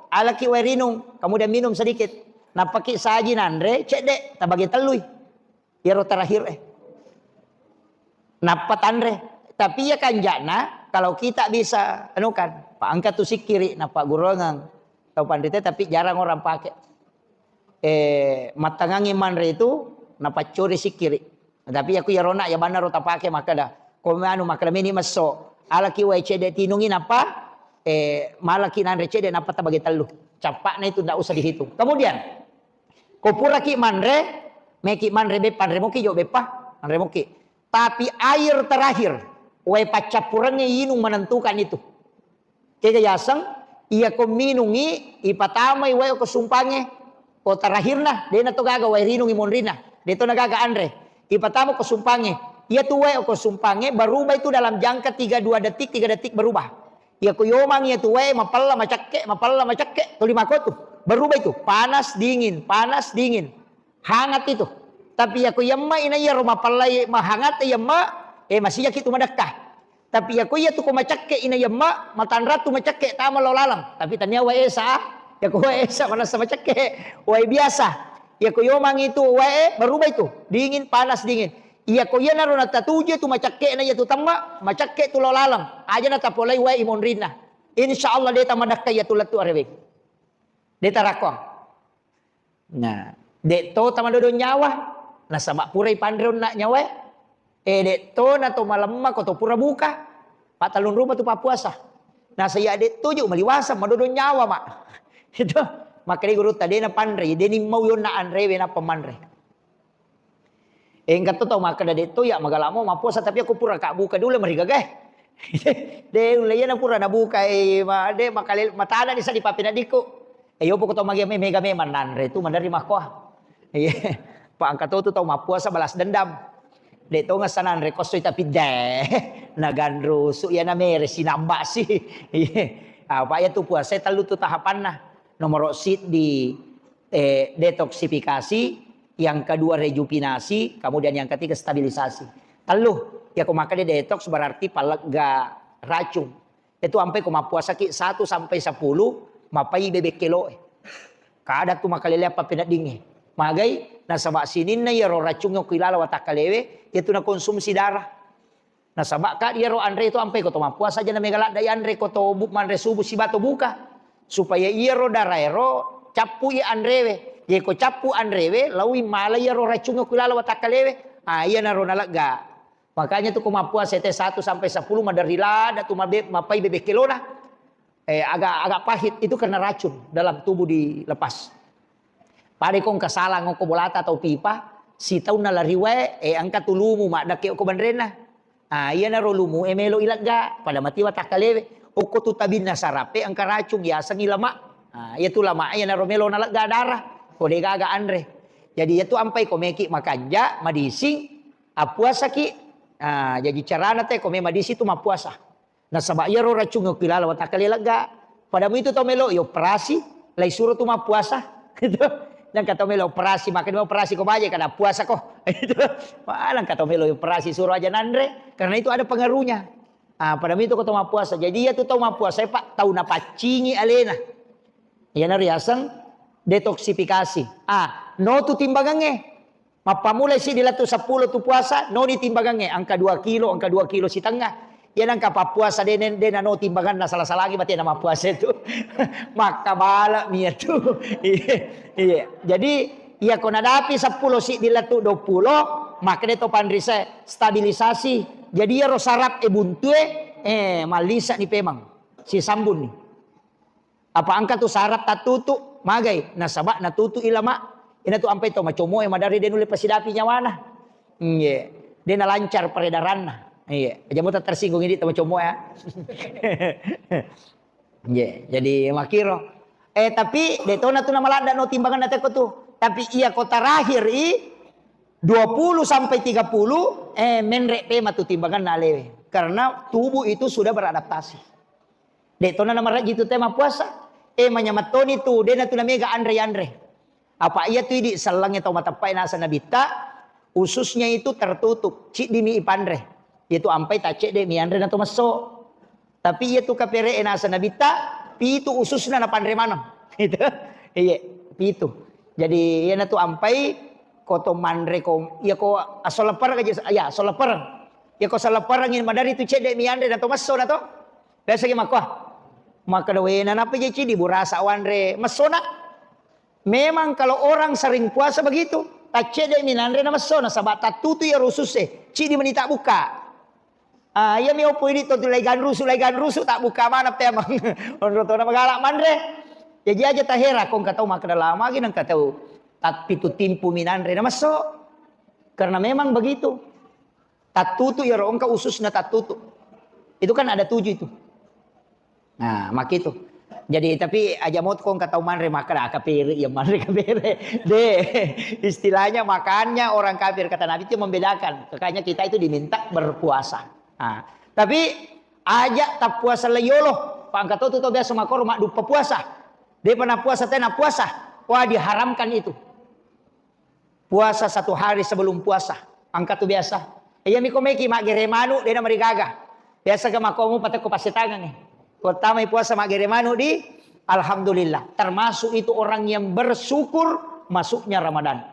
alaki wae rinung, kemudian minum sedikit. Nappaki saji nanre, cedde, tabage tellui. Iyaro terakhir eh. Nappa tanre. Tapi iya kanjana, kalau kita bisa, anu kan, pa engka tu sikkiri, nappa gurungang tau panrita, tapi jarang orang pakai. Eh, mattangangi manre itu, napaccori sikkiri. Tapi aku iyarona, ya bannaro tapake makkeda. Ko anu makkeda meni messo. Alaki wae cedde tinungi nappa, eh, malaki nanre cedde nappa tabage tellu. Cappakna itu ndak usah dihitung. Kemudian, ko puraki manre, meki manre beppa, anre moki jo beppa, anre moki. Tapi air terakhir, wae paccappurengnge inung menentukan itu. Kega yaseng, iya ko minungi, ipatamai wae ko sumpange, ko terakhirna, dena to gaga wae rinungi monrina, de to na gaga anre. Ipatama ko sumpangnge. Iya tu wae ko sumpangnge berubah itu dalam jangka tiga dua detik, tiga detik berubah. Iya ko yomang iya tu wae mapella macakke, mapella macakke, tuli mako tu. Berubah itu, panas dingin, panas dingin. Hangat itu. Tapi iya ko yemma ina iya ro mapellai mahangat yemma, eh masih jaki tu madakka. Tapi iya ko iya tu ko macakke ina yemma, matanra tu macakke tama lo lalang. Tapi tania wae esa, iya ko wae esa manassa macakke, wae biasa. Iya ko yomang itu wae berubah itu, dingin panas dingin. Iya ko iya naro natatuju tu macakke na iya tu temma, macakke tu lo lalang. Aja na tapolai wae imonrinna. Insya Allah deta madakka iya tu lettu areweng. Deta rakoang. Nah, dek to tama dodong nyawa, nasaba purai panre onna nyawae. Eh, dek to na to malemma ko to pura buka. Pak tellung rupa tu pappuasa. Nasa iya dek to ju maliwasa madodong nyawa, Mak. Itu. Makkedai gurutta, dena panre, deni mau yonna anrewe nappa manre. Engka to tau makkeda, dek to ya magalamo mappuasa tapi aku pura ka buka dulu marigaga. De ulle iya na pura nabuka, eh, ma, de makale matana ni sadi papenaddikku. Eh, yopo ko tau magi me-, mega memang nanre tu manderri makkoa. Iya. Pa engka to tu tau mappuasa balas dendam. Dek to ngessa nanre kossoi tapi de naganrusu iya na mere sinamba si. Iya. Apa iya tu puasa tellu tu tahapanna. Nomoro siddi, eh, detoksifikasi, yang kedua rejuvenasi, kemudian yang ketiga stabilisasi. Tellu, ya ko makkeda detox berarti palegga racung. Itu ampai ko mappuasaki satu sampai sepuluh, mapai bebek keloe. Kada tu makalele apa peneddingnge. Magai, nasaba sininna iyaro racungnge ko ilala watakkalewe, itu nakonsumsi darah. Nasaba ka iyaro anre tu ampai ko to mappuasa aja na mega ladda anre ko to bu-, manre subuh sibawa to buka. Supaya iyaro daraero cappu i anrewe. Ye ko cappu anrewe, laui mala iyaro racungnge ko ilala watakkalewe. Ah, iyanaro nalegga. Makanya tu ko mappuasa te satu sampai sepuluh maderri ladda tu mabe-, mapai bebek kelona. Eh, agak, agak pahit itu karena racun dalam tubuh dilepas. Pada ko engka salang okko bolata atau pipa, sitaunna lari wae, eh, engka tu lumu maddakke okko banrenna. Ah, iyanaro lumu e melo ilegga, pada mati watakkalewe. Okko tu tabinna sarape engka racun, yasengngi lama. Ah, iya tu lama, iyanaro melo nalegga darah. Ko degaga anre. Jadi iya tu ampai ko meki makanja, madising, appuasaki. Ah, jadi carana te ko me madising tu mappuasa. Nasaba iyaro racung okko ilala watakkale legga. Pada muitu tau melo i operasi, lai suro tu mappuasa. Itu. Nangka tau melo operasi, makanya operasi ko baje kada puasa ko. Itu. Wah, nangka tau melo operasi suro aja nanre, karena itu ada pengaruhnya. Ah, pada muitu ko tau mappuasa. Jadi iya tu tau mappuasa, Pak, tau napaccingi alena. Iyana riaseng detoksifikasi. Ah, no tu timbangangnge. Mappamulai siddi lettu seppulo tu puasa, noni timbangangnge, engka dua kilo, engka dua kilo sitengnga. Iya nangka pappuasa de, de nano timbanganna, sala-salangi batena mappuasa itu. Makkabala mi itu. Iya, iya. Jadi, iya ko nadapi seppulo siddi lettu dua puluh, makkeda to panrise stabilisasi. Jadi iyaro saraf e buntue, eh, mallisa ni pemang. Sisambung ni. Apa engka tu saraf tattutu, magai, nasaba natutu i lama. Ina tu ampai to macomoe maderri de nulle pasidapi nyawana. Iye. De nalancar peredaranna. Iye. Aja muta tersinggung ini to macomoe ya. Iye. Jadi makiro. Eh, tapi de tona tu namaladda no timbanganna teko tu. Tapi iya ko terakhir i dua puluh sampai tiga puluh, eh, menre pema tu timbanganna alewe. Karena tubuh itu sudah beradaptasi. Dek tona namarajji tu te mappuasa. Eh, manyameng toni tu, dena tu namega anre-anre. Apa iya tu idi sellengnge tau mateppai nasa nabitta, ususnya itu tertutup, ciddimi ipanre. Iya tu ampai taccedde mi anre na to messo. Tapi iya tu kapere e nasa nabitta, pitu ususna napanre maneng. Itu. Iya, pitu. Jadi iya na tu ampai ko to manre ko, iya ko asolepereng aja, ya asolepereng. Iya ko solepereng ini madari tu cedde mi anre na to messo na to. Biasa ki makko. Makkeda, "Wena napa je cidi burasa wanre messona?" Memang kalau orang sering puasa begitu, taccedde mi nanre na messona, saba tattutu iya rususse, cidi meni tabbuka. Ah, iya mi opo idi to tu lai ganrusu, lai ganrusu tabbuka mana pemang. Onro tona magala manre. Jaji aja tahera ko engka tau makkeda lama gi nengka tau tappitu timpu mi nanre na messo. Karena memang begitu. Tattutu iyaro engka ususna tattutu. Itu kan ada tujuh itu. Nah, makitu. Jadi, tapi aja' mo ko engka tau manre makkeda, "Ah, kapere, iya manre kapere." De', istilahnya makannya orang kafir. Kata Nabi itu membedakan. Makanya kita itu diminta berpuasa. Nah, tapi aja' tappuasa leyolo. Pa' engka to tu tau biasa makkoro madduppa puasa. De'pa nappuasa, tena puasa. Wah, diharamkan itu. Puasa satu hari sebelum puasa. Engka tu biasa. Iya mi ko meki maggere manu, de'na marigaga. Biasa ga makkomu patekko passetangang e. Ko tamai puasa maggere manu di, alhamdulillah. Termasuk itu orang yang bersyukur masuknya Ramadan.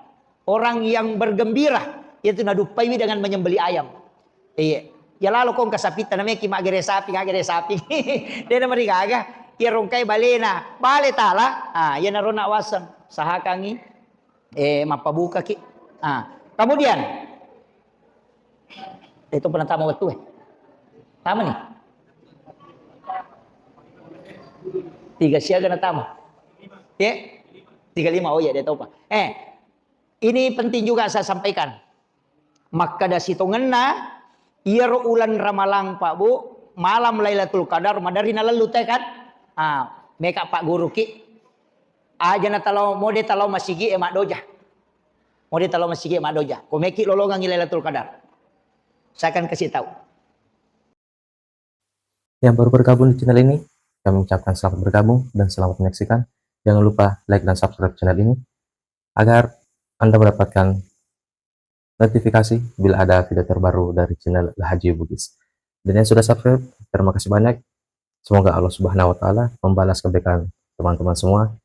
Orang yang bergembira, itu naduppaiwi dengan menyembelih ayam. Iya. Ya lalo ko engka sapitta, nameki maggere sapi, maggere sapi. De'na marigaga. Iya rongkai balena. Bale tala. Ah, iya naro nawaseng. Sahakangi. Eh, mappabukaki. Ah, kemudian, itu pernah tama wettu, eh. Tama nih. Tiga siaga na tama. Ya? Tiga lima. Oh iya, dia tahu, Pak. Eh, ini penting juga saya sampaikan. Makkeda sitongenna, iyaro uleng Ramalang, Pak Bu, malam Lailatul Qadar, maderri nalellu te kan? Ah, meka Pak Guruki. Aja' na talao, mode talao masigi e maddoja. Mode talao masigi e maddoja. Ko meki lolongangi Lailatul Qadar. Saya akan kasih tahu. Yang baru bergabung di channel ini, kami ucapkan selamat bergabung dan selamat menyaksikan. Jangan lupa like dan subscribe channel ini agar Anda mendapatkan notifikasi bila ada video terbaru dari channel Lahaji Bugis. Dan yang sudah subscribe, terima kasih banyak. Semoga Allah Subhanahu wa Ta'ala membalas kebaikan teman-teman semua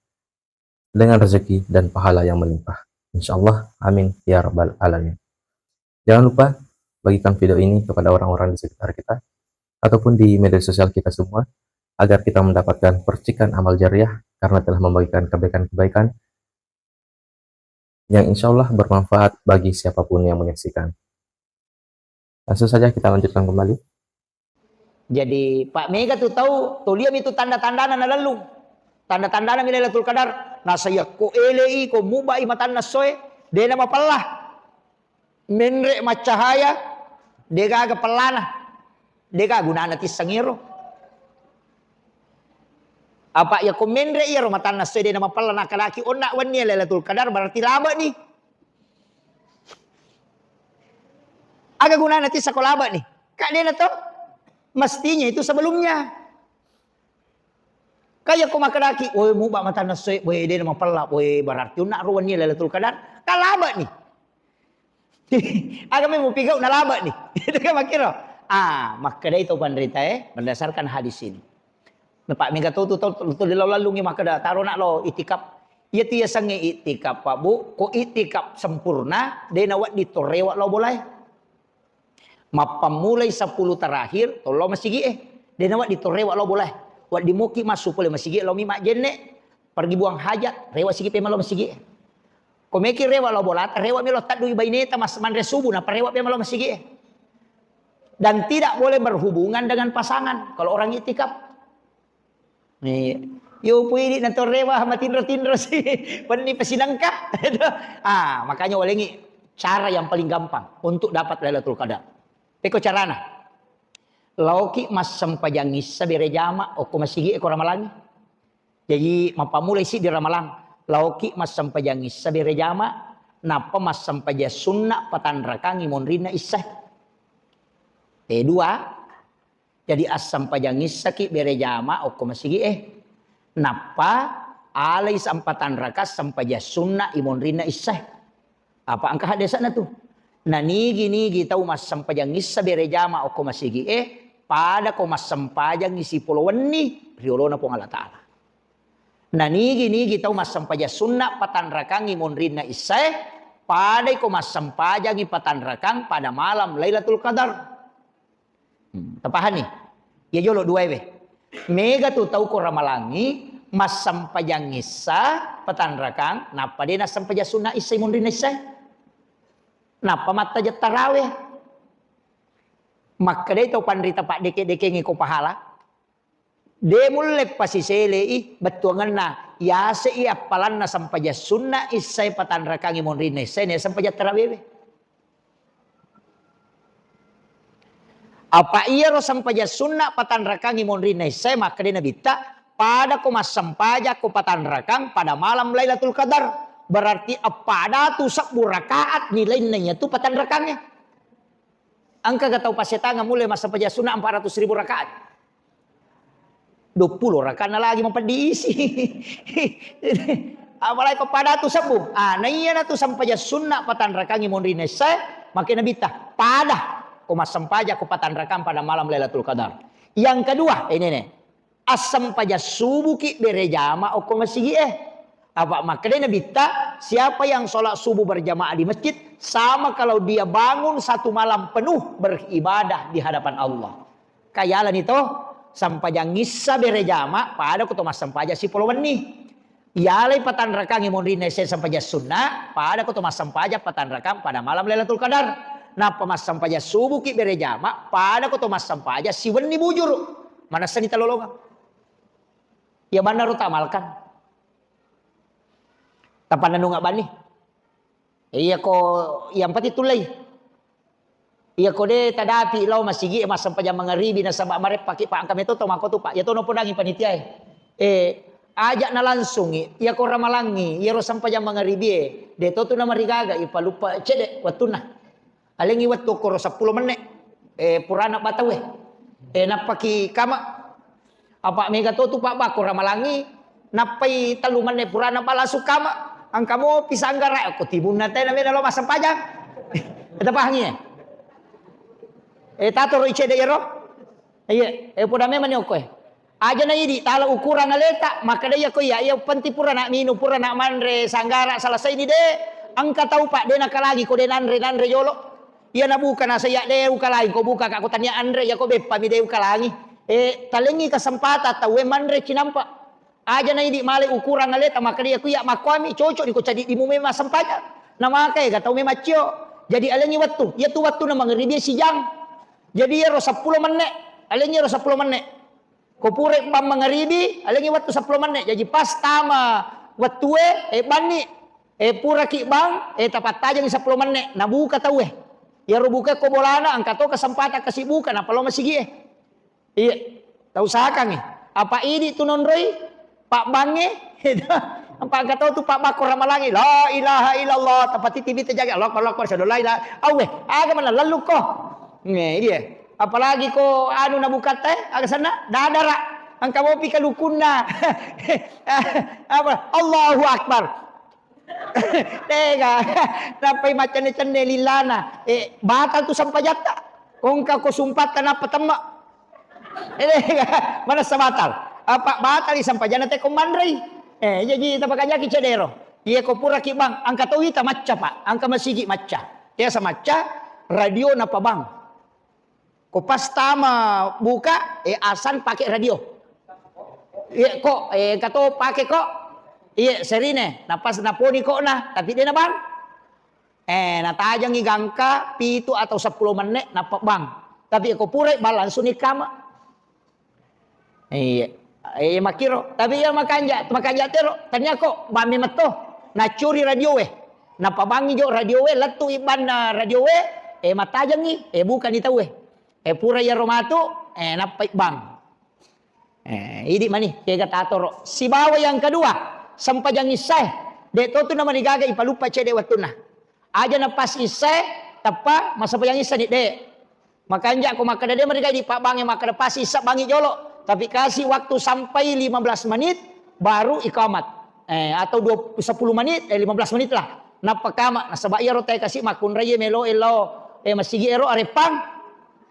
dengan rezeki dan pahala yang melimpah. Insya Allah, amin ya rabbal alamin. Jangan lupa bagikan video ini kepada orang-orang di sekitar kita ataupun di media sosial kita semua, agar kita mendapatkan percikan amal jariah karena telah membagikan kebaikan-kebaikan yang insya Allah bermanfaat bagi siapapun yang menyaksikan. Langsung saja kita lanjutkan kembali. Jadi, Pak, mega tu tau, toliami tu tanda-tandana nalellung. Tanda-tandana mi Lailatul Qadar. Nasaba yakko elei, ko mubai matanna essoe, de'na mapella. Menre maccahaya, de'gaga pellana. De'ga gunana tisseng ero. Apa yakko menre iyaro matanna essoe de'na mapella, nakkadaki onna wenni Lailatul Qadar, berarti labe'ni. Aga gunana tisseng ko labe'ni? Ka de'na to? Mestinya itu sebelumnya. Kaya ko makkedaki, "Woi, muba matanna essoe, woi, de'na mapella, woi, berarti onna ro wenni Lailatul Qadar." Ka labe'ni. Aga memang mupigau nalabe'ni. Itu kan makkiro. Ah, makkedai tau panritae, berdasarkan hadis ini. Napa mega to tu tau tu lao lallungi makkeda, "Taro na lao itikaf." Iya tu yasengnge itikaf, Pak Bu. Ko itikaf sempurna, de'na wedding to rewe lao bolae. Mappammulai sepuluh terakhir, to lao masigi'e. De'na wedding to rewe lao bolae. Wedding moki massu pole masigi'e, lao mi majjenne. Pergi buang hajat, rewe sigi pemalo masigi'e. Ko meki rewe lao bolata, rewe mi lao taddui baineta mas manre subuh, napa rewe pemalo masigi'e. Dan tidak boleh berhubungan dengan pasangan kalau orang itikaf. Nih, yo puidi na to rewe matinro-tinro si, penni pesinengka. Ah, makanya walengi cara yang paling gampang untuk dapat Lailatul Qadar. Peko carana. Laoki massempajang issa bere jama okko masigi'e ko Ramalangi. Jaji, mappammulai siddi Ramalang, laoki massempajang issa bere jama, nappa massempajang sunna patanrakangi monrinna issae. Eh, dua. Jadi, assempajang issaki bere jama okko masigi'e. Nappa alai sam-, patanraka sempajang sunna i monrinna issae. Apa engka haddese'na tu. Nanigi-nigi tau massempajang issa bere jama okko masigi'e, pada ko massempajangi sipolo wenni ri olona Puang Allah Ta'ala. Nanigi-nigi tau massempajang sunna patanrakangi monrinna issae, padai ko massempajangi patanrakang pada malam Lailatul Qadar. Hmm, tapahanni? Iya jolo duaewe. Mega tu tau ko Ramalangi massempajang issa patanrakang, nappa de nassempajang sunna issa i monrinna issae. Nappa mattajeng tarawe. Makkedai tau panrita paddeke-dekengi ko pahala. De mulle pasiselei bettuangenna, yase'i appalanna sempajang sunna issae patanrakangi monrinna issae, na sempajang tarawewe. Apa iyaro sempajang sunna patanrakangi monrinna issae, makkedai Nabitta, Pada ko massempajang ko patanrakang pada malam Lailatul Qadar. Berarti eppa datu sebbu rakaat nilainna iyatu patanrakangnge. Engka ga tau passetangeng mulle massempajang sunna empat ratus ribu rakaat? Dua puluh rakaatna lagi mapeddi isi. Apalagi ko pada tu sebbu. Ah, na iyana tu sempajang sunna patanrakangngi monrinna issae, makkeda Nabitta, pada ko massempajang ko patanrakang pada malam Lailatul Qadar. Yang kedua, ini nih, assempajang subuki berejama okko masigi e. Apa makkedai Nabitta, siapa yang sholat subuh berjamaah di masjid, sama kalau dia bangun satu malam penuh beribadah di hadapan Allah. Kayalani to, sampajang issa berejama, pada ko to massempajang sipolo wenni. Yalai patanrakangngi monrinna isse sampajang sunna, pada ko to massempajang patanrakang pada malam Lailatul Qadar. Nappa massempajang subuki berejama, pada ko to massempajang siwenni bujuru. Manessani talolongeng. Iya bannaro tamalkan. Tapannanunga banni. Iya ko yang penting tulai. Iya ko de tadapi lao masigi e massempajang mangaribi nasaba mareppaki pa engka meto to mako tu pa. Iya to nopodangi panitia e. Eh, aja na langsungi. Iya ko ramalangi, iya ro sempajang mangaribi e. De to tu namarigaga, ipaluppa cede wettunna. Alengngi wettu okkoro seppulo menne. Eh, purana batau e. Eh, nappaki kama. Apa mega to tu pabbakko ramalangi, nappai tellu menne purana balasu kama. Engka mopi sanggara ko tibunna tena mena lo massempajang. Kita pahangi e. Eh, tato ro icede ero. Iya, eh, poda memang ni okko e. Aja na idi tala ukurang aleta, makkeda iya ko iya, iya penting pura nak minum, pura nak manre sanggara selesai ni de. Engka tau pak de nakalagi ko de nanre nanre jolo. Iya nabuka nasa iya de ukalangi ko buka ka ko tania anre iya ko beppa mi de ukalangi. Eh, talengi kesempatan tau e manre cinampa. Aja na idi male ukurang aleta makkeda iya ko iya makkuami cocok di ko cadi di mu memang sempajang. Na maka ega tau memang cio. Jadi alengi wettu, iya tu wettu na mangeribi sijang. Jadi iyaro seppulo menne, alengi iyaro seppulo menne. Ko pura bang mangaribi, alengi wettu seppulo menne. Jaji pas tama wettue, eh, banni, eh, puraki bang, eh, tapattajengi seppulo menne. Nabuka tau e. Iyaro buka ko bolana, engka to kesempatan kasi buka, nappa lo masigi e. Iya, tausahakangi. Apa idi tu nonroi, pak bange, apa engka to tu pak bakko ramalangi. La ilaha illallah, tapatiti bita jaga. Allahu akbar, Allahu akbar, syahadu la ilaha. Awe, aga mana lalu ko. Nge, iya. Apalagi ko anu nabukatta, eh, aga sanna? Dadara. Engka mopi kalukunna. Apa? Allahu Akbar. Tega. Nappai maccenne-cenne lillana. Eh, batal tu sampajatta. Kongka ko sumpatta nappa temma. Eh, tega. Manessa batal. Apa batali sampajanna te ko manrei. Eh, jaji tapakajaki cedero. Iya ko puraki bang, engka to wita macca, Pak. Engka masigi macca. Biasa macca, radio napa bang. Ko pas tama buka, eh, asan pake radio. Iya, ko, eh, engka to pake ko. Iya, serine, napas naponi ko na, tapi de na bang. Eh, natajangi gangka pitu atau seppulo menne, nappa bang. Tapi ko pura bang langsung ni kama. Iya. Eh, makkiro. Tapi iya makanja, makanja tero. Tania ko bang memetto. Nacuri radio e. Napabangi jo radio e, lettu ibbanna radio e, eh, matajangi, eh, bukani tau e. Eh, pura iyaro matu, eh, nappai bang. Eh, idi mani, kega tatoro. Sibawa yang kedua, sempajang issae. De to tu namarigaga ipaluppa cede wettunna. Aja na pas issae, teppa massempajang issa ni de. Makanja ko makkeda de marigaga di pabbangi makkeda pas issa bangi jolo. Tapi kasih waktu sampai lima belas menit baru ikamat. Eh, atau dua, sepuluh menit, eh, lima belas menit lah. Nappa kama, nasaba iyaro tae kasi makkunrai melo elo, eh, masigi ero areppang.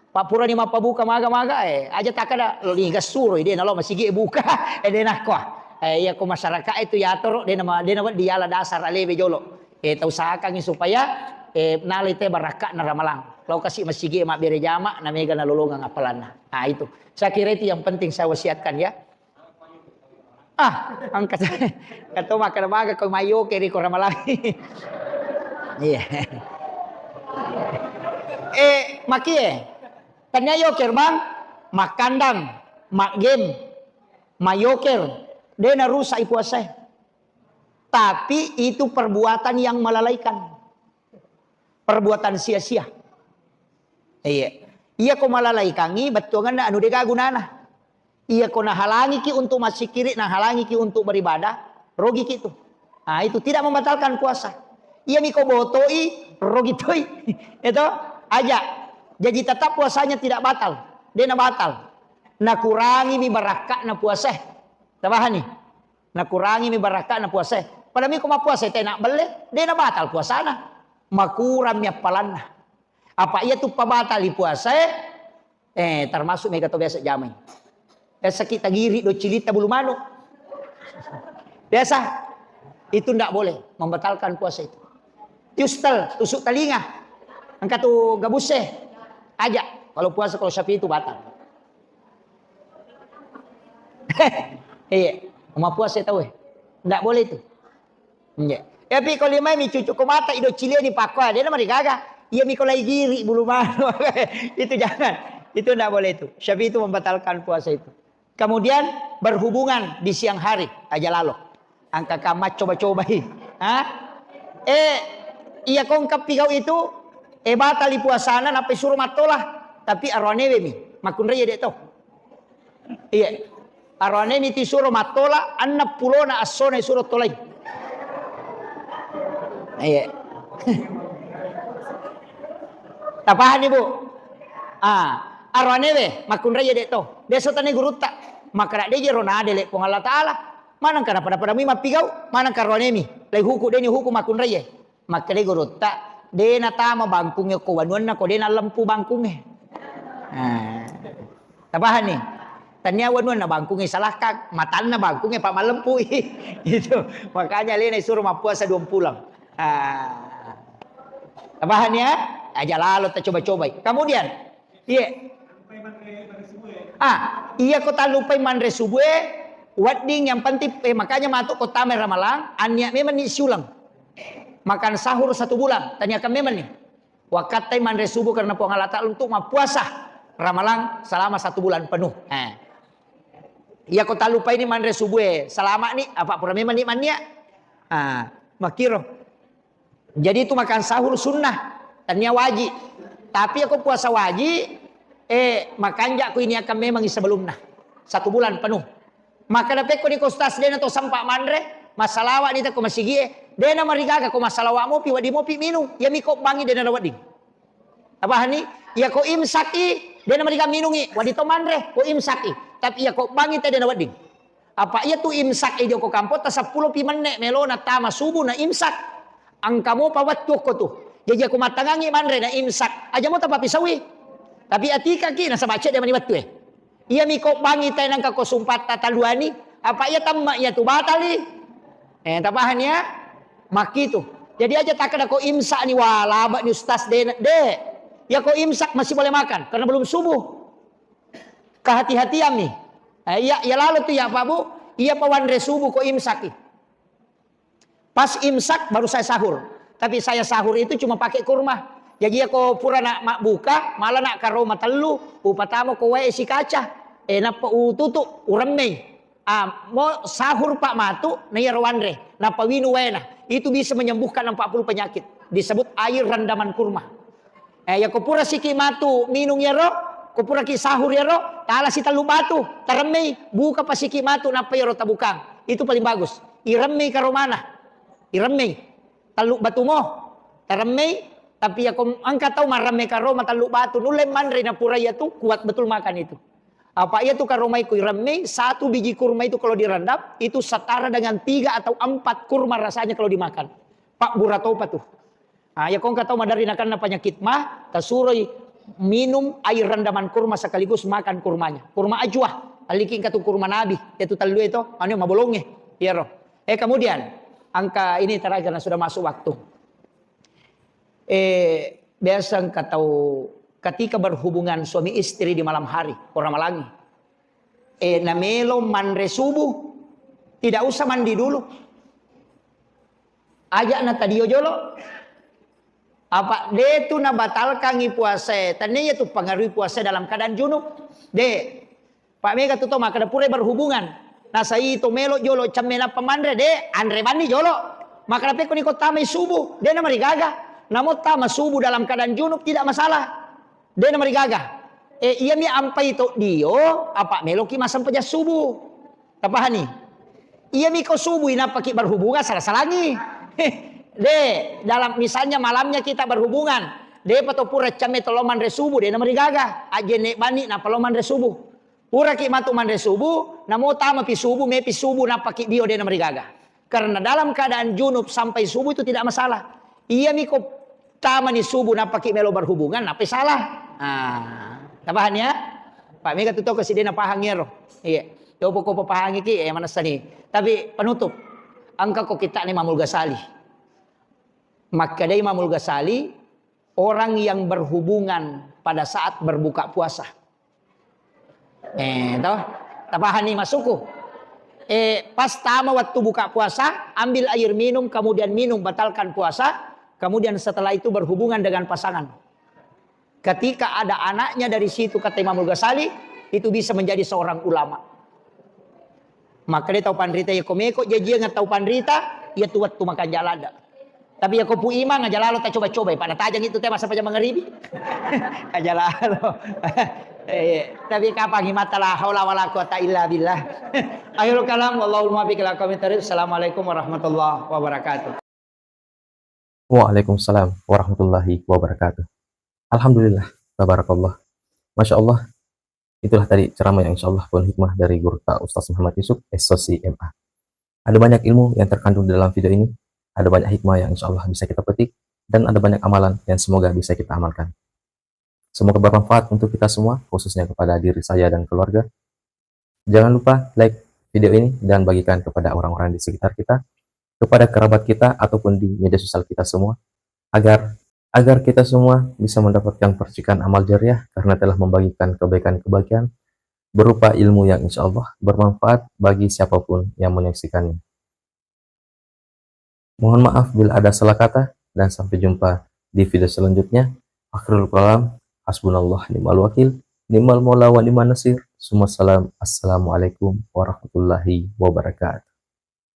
Pappurani mappabuka maga-maga, eh, aja takkada, lo niga suroi, de nalo masigi buka, eh, de nakko. Eh, iya ko masyarakat itu yatoro, de nama, de nama diala dasar alewe jolo. Eh, tausahakangi supaya, eh, nalai te barakka'na ramalang. Lao kasi masigi mabbere jama, na mega nalolongeng appalanna. Ah, itu. Saya kira itu yang penting saya wasiatkan ya. Ah, engka sa-, engka to makkeda maga ko mayoke ri ko ramalangi. Iya. Eh, makie. Tania yoker, Bang. Makkandang, maggame, mayoker. De narusak i puasae. Tapi itu perbuatan yang melalaikan. Perbuatan sia-sia. Iya. Iya ko malalaikangi bettuanganna anu dega gunana. Iya ko nahalangiki untuk massikiri, nahalangiki untuk beribadah, rogiki tu. Ah, itu tidak membatalkan puasa. Iya miko botoi, rogi toi. Itu aja. Jadi tetap puasanya tidak batal. Dena batal. Nakurangi mi barakka'na puasa. Tabahani. Nakurangi mi barakka'na puasa. Pada miko mappuasa tena belle, dena batal puasana. Makurang mi appalanna. Apa iya tu pabatali puasa, eh, termasuk mega to biasa jamai. Biasa kita giri do cilita bulu manuk. Biasa. Itu ndak boleh membatalkan puasa itu. Yustal, tusuk telinga. Angkat tu gabuse. Aja. Kalau puasa kalau Syafi'i itu batal. Iya, mau puasa tahu eh. Ndak boleh itu. Iya. Tapi kalau lima mi cucu ko mata ido cileni pakwa, dia nama digaga. Iya mi ko lai giri bulu manu. Itu jangan. Itu ndak boleh itu. Syafi'i itu membatalkan puasa itu. Kemudian berhubungan di siang hari, aja lalo. Angka kama coba-cobai. Ha? Eh, iya kongka pigau itu, eh batali puasana nappa isuro mattola. Tapi aroanewe mi, makkunrai dek to. Iya. Aroane mi tisuro mattola, enneng pulona assona isuro tolai. Iya. Tapahani, Bu? Ah, aroane we, makkunrai dek to. Biasa tani gurutta. Maka dek je ronade lek Puang Allah Ta'ala. Manang kana pada-pada mi mappigau, manang karoane mi. Lai huku deni huku makkunrai. Makkedai gurutta, de natama bangkungnge ko wanuanna ko de nallempu bangkungnge. Nah. Tapahanni? Tania wanuanna bangkungnge salahkang, matanna bangkungnge pa mallempui. Itu. Makanya alena isuro mappuasa dua pulang. Ah. Tapahanni ya? Aja lalo tacoba-cobai. Kemudian, iya. Ah, iya ko tallupai manre subue, wedding yang penting, eh, makanya matu ko tamai Ramalang, annia memang ni siulang. Makan sahur satu bulan, tanyakan memang ni. Wakkattai manre subuh karena Puang Allah Ta'ala untuk mappuasa Ramalang selama satu bulan penuh. Eh. Iya ko tallupai ni manre subue, selama ni apa pura memang ni mannia. Ah, makiro. Jadi itu makan sahur sunnah, tania waji. Tapi aku puasa waji, eh, makanja ku ini akan memang sebelumnya. Satu bulan penuh. Maka dapekko di kostas dena to sempat manre, massalawa ni ko masigie, dena marigaga ko massalawa mopi, wadi mopi minum, ya miko bangi dena wedding. Apa hani? Ya ko imsaki, dena marigaga minungi, wadi to manre, ko imsaki. Tapi ya ko bangi te dena wedding. Apa iya tu imsak e joko kampotta seppulo pi menne melona tama subuh na imsak. Engka mopa wettu okko tu. Jaji aku mattangangi manre na imsak. Aja mo tapapisaui. Tapi atikaki nasaba cedde mani wettu e. Iya miko bangi tai nangka ko sumpatta taluani. Apa iya tamma iya tu batali. Eh, tapahan ya? Makkitu. Jadi aja takkeda ko imsak ni, wah, laba ni ustaz de. De. Ya ko imsak masih boleh makan karena belum subuh. Kehati-hatian mi. Eh, iya, iya lalo tu ya Pak Bu, iya pa wanre subuh ko imsaki. Pas imsak baru saya sahur. Tapi saya sahur itu cuma pakai kurma. Jadi ya ko pura nak mak buka, malah nak karoma tellu, upatama ko wae si kaca. Eh, nappa ututu, uremmei. Ah, mo sahur Pak matu, na iya ro wanre. Nappa winu waena. Itu bisa menyembuhkan empat puluh penyakit. Disebut air rendaman kurma. Eh, ya ko pura siki matu minung yaro, ko pura ki sahur yaro, tala si tellu batu, taremmei, buka pa siki matu nappa yaro tabukang. Itu paling bagus. Iremmei karomana. Iremmei. Tellu batu mo. Taremmei, tapi ya ko engka tau maremme karoma tellu batu, nulle manre na pura iya tu kuat betul makan itu. Apa iya tu karomai ku iremmei, satu biji kurma itu kalau direndam, itu setara dengan tiga atau empat kurma rasanya kalau dimakan. Pak Buratopa tuh. Ah, ya ko engka tau maderri nakenna penyakit ma, tasuroi minum air rendaman kurma sekaligus makan kurmanya. Kurma ajwa, aliki engka tu kurma nabi, itu tellu itu, anu mabolonge, iyaro. Eh, kemudian, angka ini terakhir karena sudah masuk waktu. Eh, biasa engka tau ketika berhubungan suami istri di malam hari, orang malangi. Eh, namelo manre subuh, tidak usah mandi dulu. Ajak na tadio jolo. Apa de tu nabatalkangi puasa, tania tu pengaruhi puasa dalam keadaan junub. De. Pak mega tu to makkeda pura berhubungan. Nasai to melo jolo cemme nappa manre, de, anre mandi jolo. Makkeda pekko ni ko tamai subuh, de na marigaga. Namo tama subuh dalam keadaan junub tidak masalah. De na marigaga. Eh, iyami ampai to dio, apa meloki massempajang subuh. Tapahani? Iyami ko subuh inappaki berhubungan, salah-salangi. De, dalam misalnya malamnya kita berhubungan, depa to pura camme to lo manre subuh, de namarigaga. Ajjenne bani napa lo manre subuh. Puraki matu manre subuh, namo tamapi subuh, mepi subuh, nappaki dio, de namarigaga. Karena dalam keadaan junub sampai subuh itu tidak masalah. Iyami ko tamani subuh, nappaki melo berhubungan, nappai salah. Ah, tapahani ya? Pak mega tu toko sidena pahang ero. Iya. Yo poko pahangi ki, eh, manessani. Tapi penutup, engka ko kita ni Imamul Ghazali. Makkedai Imamul Ghazali, orang yang berhubungan pada saat berbuka puasa. Eh, toh? Tapahani maksudku? Eh, pas tama waktu buka puasa, ambil air minum, kemudian minum, batalkan puasa, kemudian setelah itu berhubungan dengan pasangan. Ketika ada anaknya dari situ, kata Imamul Ghazali, itu bisa menjadi seorang ulama. Makkeda tau panrita, iya ko meko jajiang tau panrita, iya tu wettu makan jalada. Tapi iya ko pu imang aja lalo ta coba-coba, pada tajang itu teh masa paja mangaribi. Aja lalo. Eh, tapi kapang mata la haula wala quwata illa billah. Akhirul kalam, wallahul muwaffiq ila aqwamit thariq. Assalamualaikum warahmatullahi wabarakatuh. Waalaikumsalam warahmatullahi wabarakatuh. Alhamdulillah, tabarakallah. Masya Allah, itulah tadi ceramah yang insya Allah penuh hikmah dari guru kita Ustaz Muhammad Yusuf, S O C M A. Ada banyak ilmu yang terkandung di dalam video ini, ada banyak hikmah yang insya Allah bisa kita petik, dan ada banyak amalan yang semoga bisa kita amalkan. Semoga bermanfaat untuk kita semua, khususnya kepada diri saya dan keluarga. Jangan lupa like video ini dan bagikan kepada orang-orang di sekitar kita, kepada kerabat kita, ataupun di media sosial kita semua, agar agar kita semua bisa mendapatkan percikan amal jariah karena telah membagikan kebaikan-kebaikan berupa ilmu yang insya Allah bermanfaat bagi siapapun yang menyaksikannya. Mohon maaf bila ada salah kata, dan sampai jumpa di video selanjutnya. Akhirul kalam, hasbunallah ni'mal wakil, ni'mal maula wa ni'man nasir. Summa salam, assalamualaikum warahmatullahi wabarakatuh.